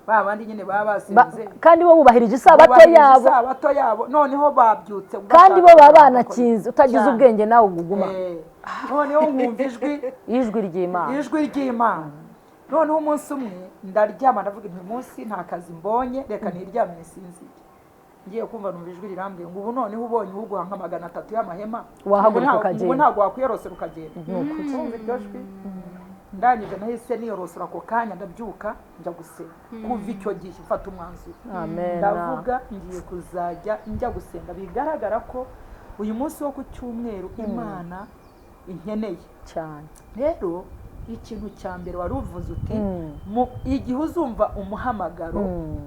ba bandi nyine baba basenze. Kandi bo bubahirije isabato Bubahirije yabo. isabato yabo, noneho babyutse Kandi bo bashaka baba gukora. banakinze, utagize Cyane. ubwenge nawe uguma. Noneho nkumva ijwi ijwi ry'Imana. Ijwi ry'Imana. Noneho umunsi umwe ndaryama, ndavuga nti uyu munsi nta kazi mbonye, reka niryame nsinzire. Ngiye kumva numva ijwi rirambwiye ngo ubu noneho ubonye uguha nka 300 y'amahema, Wahaguruka ukagenda. ubu ntabwo wakwiyorosera ukagenda. Kumva iryo jwi, ndangije nahise niyorosora ako kanya, ndabyuka njya gusenga. Kuva icyo gihe mfata umwanzuro, Amen. ndavuga ngiye kuzajya njya gusenga. Bigaragara ko uyu munsi wo ku cyumweru Imana inkeneye. Cyane. Rero Ikintu cya mbere wari uvuze uti igihe uzumva umuhamagaro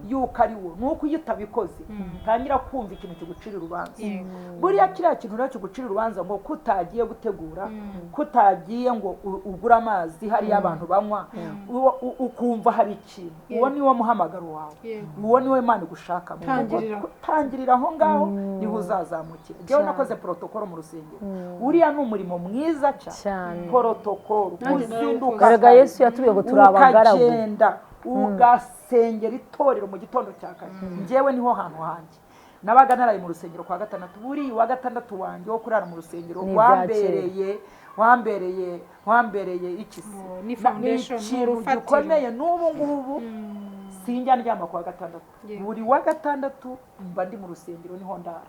yuko ari wo, nuko iyo utabikoze utangira kumva ikintu kigucira urubanza. Buriya kiriya kintu rero kigucira urubanza ngo kutagiye gutegura, kutagiye ngo ugure amazi hariya abantu banywa, ukumva hari ikintu, uwo ni wo muhamagaro wawe, uwo ni wo Imana igushakamo. Tangirira aho ngaho niho uzazamukira. Njyewe nakoze protokolo mu rusengero, uriya ni umurimo mwiza cyane, protokolo uzinduka. Erega Yesu yatubwiye ngo turi abagaragu. Ukagenda ugasengera itorero mu gitondo cya kare. Njyewe niho hantu hanjye nabaga naraye mu rusengero kwa gatandatu. Buriya wa gatandatu wanjye wo kurara mu rusengero wambereye iki se? Ni foundation, ikintu gikomeye. N'ubu ngubu sinjya ndyama kwa gatandatu, buri wa gatandatu mba ndi mu rusengero, niho ndara.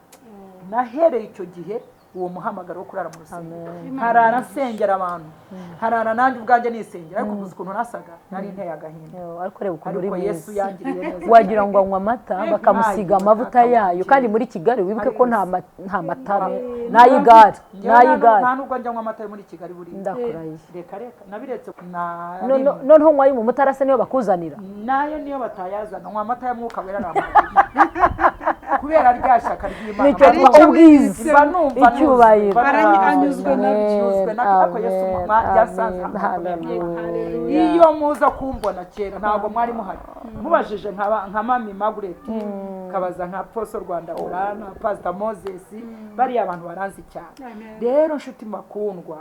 Nahereye icyo gihe uwo muhamagaro wo kurara mu rusengero, nkarara nsengera abantu, nkarara nanjye ubwanjye nisengera. Ariko uzi ukuntu nasaga, nari nteye agahinda. Ariko Yesu yangiriye neza. Wagira ngo anywa amata bakamusiga amavuta yayo, kandi muri Kigali wibuke ko nta mata n'ay'igare. Nta nubwo njya nywa amata yo muri Kigali buriya. Ndakurahiye. Reka reka nabiretse. Noneho nywayo mu mutara se niyo bakuzanira? Nayo niyo batayazana, nywa amata ya Mwuka Wera kubera rya shyaka ry'Imana. Ubwiza, icyubahiro. Anyuzwe nabyo. Iyo muza kumbona kera ntabwo mwari muhari. Mubajije nka Mami Margaret, kabaza nka Poso Rwanda Orana, Pastor Moses, bariya abantu baranzi cyane. Rero nshuti makundwa,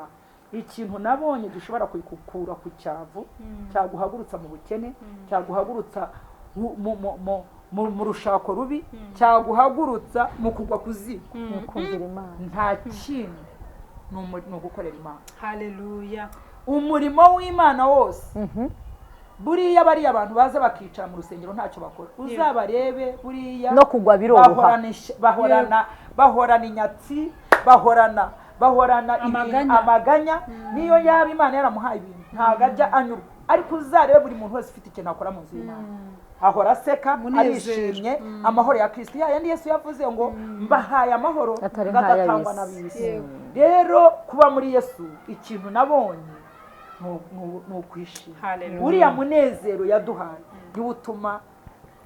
ikintu nabonye gishobora kuyikukura ku cyavu, cyaguhagurutsa mu bukene, cyaguhagurutsa mu rushako rubi, cyaguhagurutsa mu kugwa kuziko, nta kintu ni ugukorera Imana. Haleluya. Umurimo w'Imana wose, buriya bariya abantu baza bakicara mu rusengero ntacyo bakora, uzabarebe buriya no kugwa biroroha, bahorana inyatsi, bahorana amaganya. Niyo yaba Imana yaramuhaye ibintu ntabwo ajya anyurwa. Ariko uzarebe buri muntu wese ufite ikintu akora mu nzu y'Imana, ahora aseka, arishimye, amahoro ya Kristo. Yandi Yesu yavuze ngo mbahaye amahoro adatangwa n'ab'isi. Rero kuba muri Yesu, ikintu nabonye ni ukwishima. Uriya munezero yaduhaye niwo utuma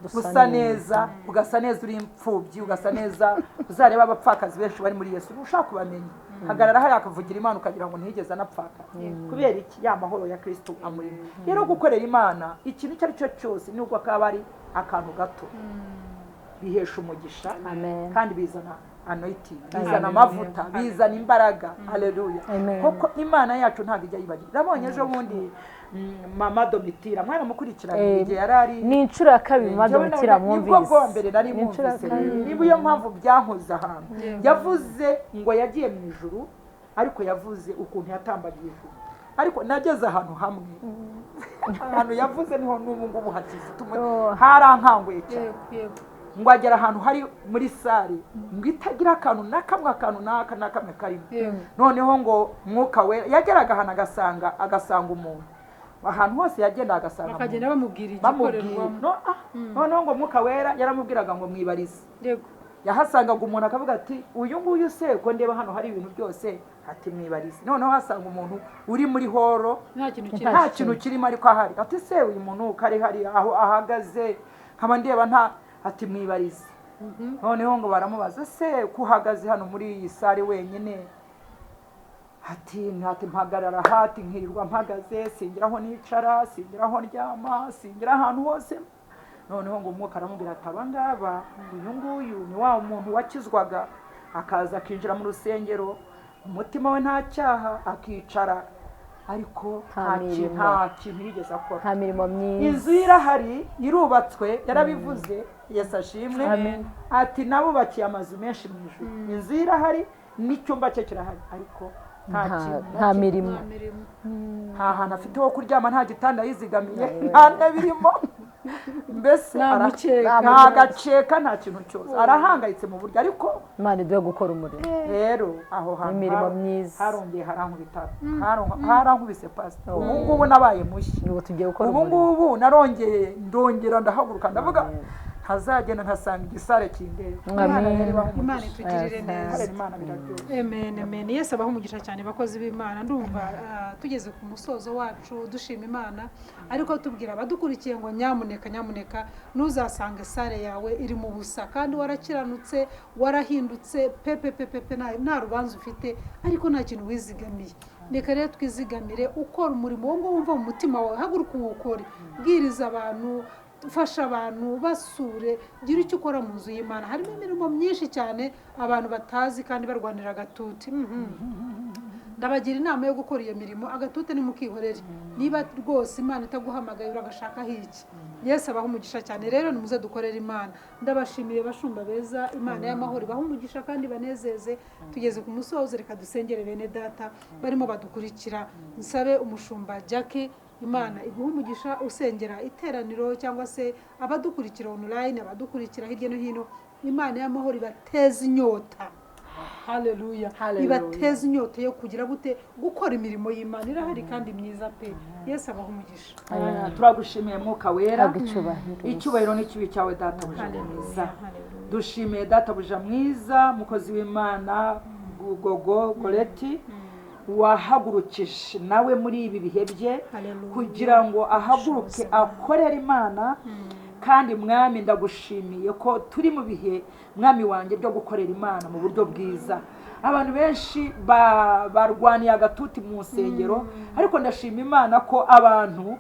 usa neza, ugasa neza uri imfubyi, ugasa neza. Uzareba abapfakazi benshi bari muri Yesu, ushaka kubamenya, hagarara hariya akavugira Imana ukagira ngo ntiyigeze anapfaka. Kubera iki? Ya mahoro ya Kristo amurimo. Rero gukorera Imana ikintu icyo ari cyo cyose, nubwo kaba ari akantu gato, bihesha umugisha kandi bizana anointing, bizana amavuta, bizana imbaraga. Haleluya. Koko Imana yacu ntabwo ijya yibagira. Nabonye ejo bundi Mama Domitira, mwaramukurikiranye igihe yari ari, ni inshuro ya kabiri Mama Domitira mwumvise. Nibwo bwa mbere nari mwumvise, niba iyo mpamvu byankoze ahantu. Yavuze ngo yagiye mu ijuru, ariko yavuze ukuntu yatambagiye ijuru. Ariko nageze ahantu hamwe, ahantu yavuze niho n'ubu ngubu hakize, harankanguye cyane. Ngo agera ahantu hari muri sare ngo itagira akantu na kamwe, akantu n'aka na kamwe karimo. Noneho ngo Mwuka Wera yageraga ahantu agasanga umuntu, ahantu hose yagenda agasanga bakagenda bamubwira igikorerwamo. Noneho ngo Mwuka Wera yaramubwiraga ngo mwibarize. Yahasangaga umuntu akavuga ati uyu nguyu se ko ndeba hano hari ibintu byose, ati mwibarize. Noneho hasanga umuntu uri muri horo nta kintu kirimo, ariko ahari ati se uyu muntu kari hari aho ahagaze nkaba ndeba nta, ati mwibarize. Noneho ngo baramubaza se kuhagaze hano muri iyi sare wenyine, ati mpagarara hati nkirirwa mpagaze, singira aho nicara, singira aho ndyama, singira ahantu hose. Noneho ngo Umwuka aramubwira ati aba ngaba, uyu nguyu ni wa muntu wakizwaga akaza akinjira mu rusengero, umutima we nta cyaha, akicara, ariko nta kintu yigeze akora, nta mirimo myiza. Inzu irahari, irubatswe, yarabivuze. Yesu ashimwe. Ati nabubakiye amazu menshi mu ijuru, inzu irahari n'icyumba cye kirahari, ariko nta mirimo, nta hantu afite ho kuryama, nta gitanda yizigamiye, nta ntebe irimo, mbese nta gaceka, nta kintu cyose, arahangayitse mu buryo. Ariko Imana iduhe gukora umurimo. Rero aho hantu imirimo myiza harongeye harankubita, harankubise pastor. Ubu ngubu nabaye mushya, ubu tugiye gukora ubu ngubu narongeye ndongera ndahaguruka, ndavuga Ntazagenda ntasanga igisare kindeba. Amen. Imana rero ibahe Imana umugisha. itugirire neza. Gukorera Imana biraryoshye. Amen, amen. Yesu abahe umugisha cyane, bakozi b'Imana. Ndumva tugeze ku musozo wacu, dushima Imana, ariko tubwira abadukurikiye ngo nyamuneka, nyamuneka ntuzasange salle yawe iri mu busa kandi warakiranutse, warahindutse pepe pepe pe, nta rubanza ufite, ariko nta kintu wizigamiye. Reka rero twizigamire. Ukora umurimo wo wumva mu mutima wawe, haguruka uwukore, bwiriza abantu, fasha abantu, basure, gira icyo ukora mu nzu y'Imana. Harimo imirimo myinshi cyane abantu batazi kandi barwanira agatuti. Ndabagira inama yo gukora iyo mirimo. Agatute nimukihorere. Niba rwose Imana itaguhamagaye, uragashakaho iki? Yesu abaha umugisha cyane. Rero nimuze dukorere Imana. Ndabashimiye, bashumba beza. Imana y'amahoro ibaha umugisha kandi banezeze. Tugeze ku musozo, reka dusengere bene data barimo badukurikira. Nsabe umushumba Jackie, Imana iguha umugisha, usengera iteraniro cyangwa se abadukurikira online, abadukurikira hirya no hino. Imana y'amahoro ibateze inyota. Haleluya. Haleluya. Ibateze inyota yo kugira gute? Gukora imirimo y'Imana. Irahari kandi myiza pe. Yesu abaha umugisha. Turagushimiye, Mwuka Wera. Habwa icyubahiro. Icyubahiro n'ikibi cyawe, Databuja mwiza. Haleluya. Dushimiye Databuja mwiza, mukozi w'Imana Gogo Goreti, wahagurukije nawe muri ibi bihe bye Haleluya. kugira ngo ahaguruke akorere Imana. Kandi Mwami, ndagushimiye ko turi mu bihe, Mwami wanjye, byo gukorera Imana mu buryo bwiza. Abantu benshi barwaniye agatuti mu nsengero, ariko ndashima Imana ko abantu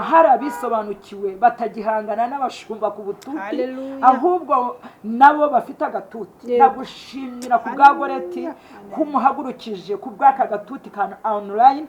hari abisobanukiwe, batagihangana n'abashumba ku bututi, Haleluya. ahubwo nabo bafite agatuti. Yego. Ndagushimira ku bwa Goreti, kumuhagurukije ku bw'aka gatuti ka online.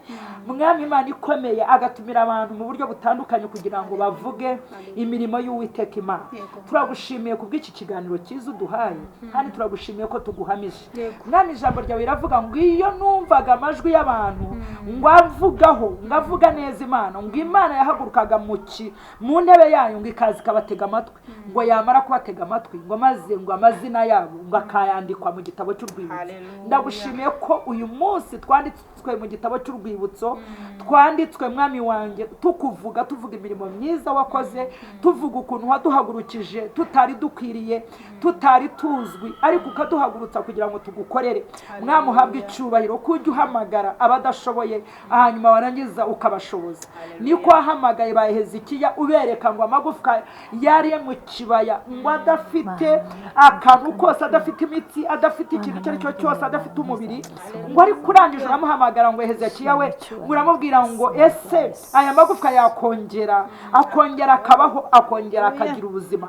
Mwami Imana ikomeye, agatumira abantu mu buryo butandukanye kugira ngo bavuge imirimo y'Uwiteka Imana. Yego. Turagushimiye ku bw'iki kiganiro cyiza uduhaye, kandi turagushimiye ko tuguhamije. Yego. Mwami, ijambo ryawe riravuga ngo iyo numvaga amajwi y'abantu ngo avugaho, ngo avuga neza Imana, ngo Imana yahagurukaga mu ntebe yayo, ngo ikaza ikabatega amatwi, ngo yamara kubatega amatwi, ngo maze ngo amazina yabo ngo akayandikwa mu gitabo cy'urwibutso. Haleluya. Ndagushimiye ko uyu munsi twanditswe mu gitabo cy'urwibutso, twanditswe, Mwami wanjye, tukuvuga, tuvuga imirimo myiza wakoze, tuvuga ukuntu waduhagurukije tutari dukwiriye, tutari tuzwi, ariko ukaduhagurutsa kugira ngo tugukorere. Mwami, uhabwe icyubahiro ko ujya uhamagara abadashoboye, hanyuma warangiza ukabashoboza. Niko wahamagaye ba Hezekiya, ubereka ngo amagufwa yari mu kibaya, ngo adafite akantu kose, adafite imitsi, adafite ikintu icyo ari cyo cyose, adafite umubiri, ngo ariko urangije uramuhamagara ngo Hezekiya we, uramubwira ngo ese aya magufwa yakongera akongera akabaho, akongera akagira ubuzima?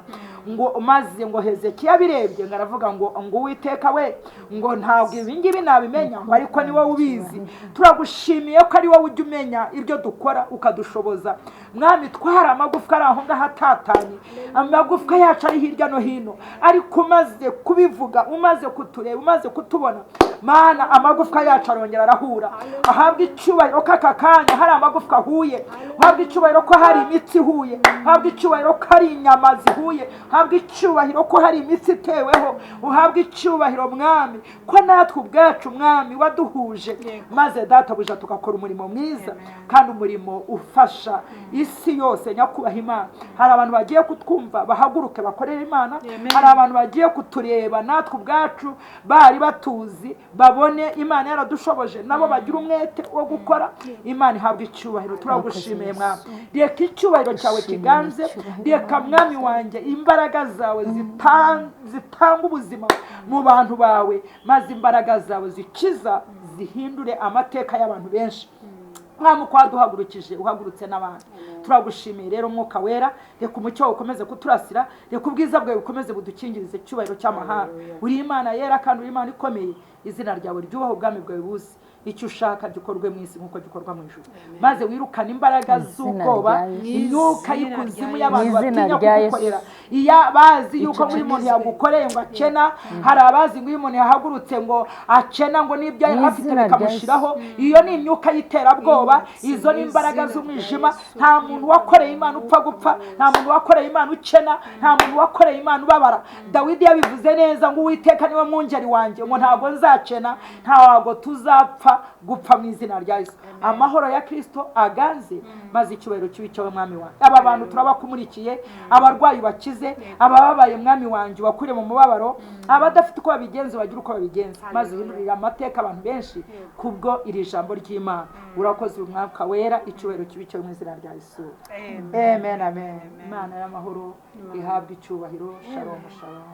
Ngo maze ngo Hezekiya abirebye, ngo aravuga ngo Uwiteka we, ngo ntabwo ibi ngibi nabimenya, ngo ariko ni wowe ubizi. Turagushimiye ko ari wowe ujya umenya ibyo dukora ukadushoboza. Mwami, twari amagufwa ari aho ngaho atatanye, amagufwa yacu ari hirya no hino, ariko umaze kubivuga, umaze kutureba, umaze kutubona, Mana, amagufwa yacu arongera arahura. Ahabwa icyubahiro ko aka kanya hari amagufwa ahuye. Uhabwa icyubahiro ko hari imitsi ihuye. Uhabwa icyubahiro ko hari inyama zihuye. Uhabwa icyubahiro ko hari imitsi iteweho. Uhabwa icyubahiro, Mwami, ko natwe ubwacu, Mwami, waduhuje, maze Databuja tugakora umurimo mwiza kandi umurimo ufasha isi yose. Nyakubaha Imana, hari abantu bagiye kutwumva bahaguruke bakorere Imana. Amen. Hari abantu bagiye kutureba, natwe ubwacu bari batuzi, babone Imana yaradushoboje, nabo bagira umwete wo gukora. Imana ihabwa icyubahiro. Turagushimiye, Mwami. Reka icyubahiro cyawe kiganze. Reka, Mwami wanjye, imbaraga zawe zitanga ubuzima mu bantu bawe, maze imbaraga zawe zikiza zihindure amateka y'abantu benshi. Mwami, uko waduhagurukije, uhagurutse n'abandi. Turagushimiye rero, Mwuka Wera. Reka umucyo wawe ukomeze kuturasira, reka ubwiza bwawe bukomeze budukingirize icyubahiro cy'amahanga. Uri Imana yera kandi uri Imana ikomeye. Izina ryawe ryubahe, ubwami bwawe buze, icyo ushaka gikorwe mu isi nk'uko gikorwa mu ijuru, maze wirukane imbaraga Izina z'ubwoba, rya Yesu. imyuka Izina y'ikuzimu rya y'abantu Yesu. Izina batinya rya Yesu. kugukorera. Iya bazi yuko muri umuntu yagukoreye ngo akena, hari abazi ngo iyo umuntu yahagurutse ngo akena, ngo n'ibyo yari Mu afite izina rya bikamushiraho. Iyo ni imyuka y'iterabwoba, izo ni imbaraga Izina rya z'umwijima. Yesu. Nta muntu wakoreye Imana upfa gupfa, nta muntu wakoreye Imana ukena, nta muntu wakoreye Imana ubabara. Dawidi yabivuze neza ngo Uwiteka niwe mwungeri wanjye, ngo ntabwo nzakena, ntabwo tuzapfa. Ntibagomba gupfa mu izina rya Yesu. Amahoro ya Kristo aganze, maze icyubahiro kibe icyawe, Mwami wanjye. Aba bantu turabakumurikiye, abarwayi bakize, abababaye, Mwami wanjye, ubakure mu mubabaro, abadafite uko babigenza bagire uko babigenza, maze uhindurire amateka abantu benshi kubwo iri jambo ry'Imana. Urakoze uyu Mwuka Wera, icyubahiro kibe icyawe mu izina rya Yesu. Amen. Amen, amen. Imana y'amahoro ihabwe icyubahiro. Shalom, shalom.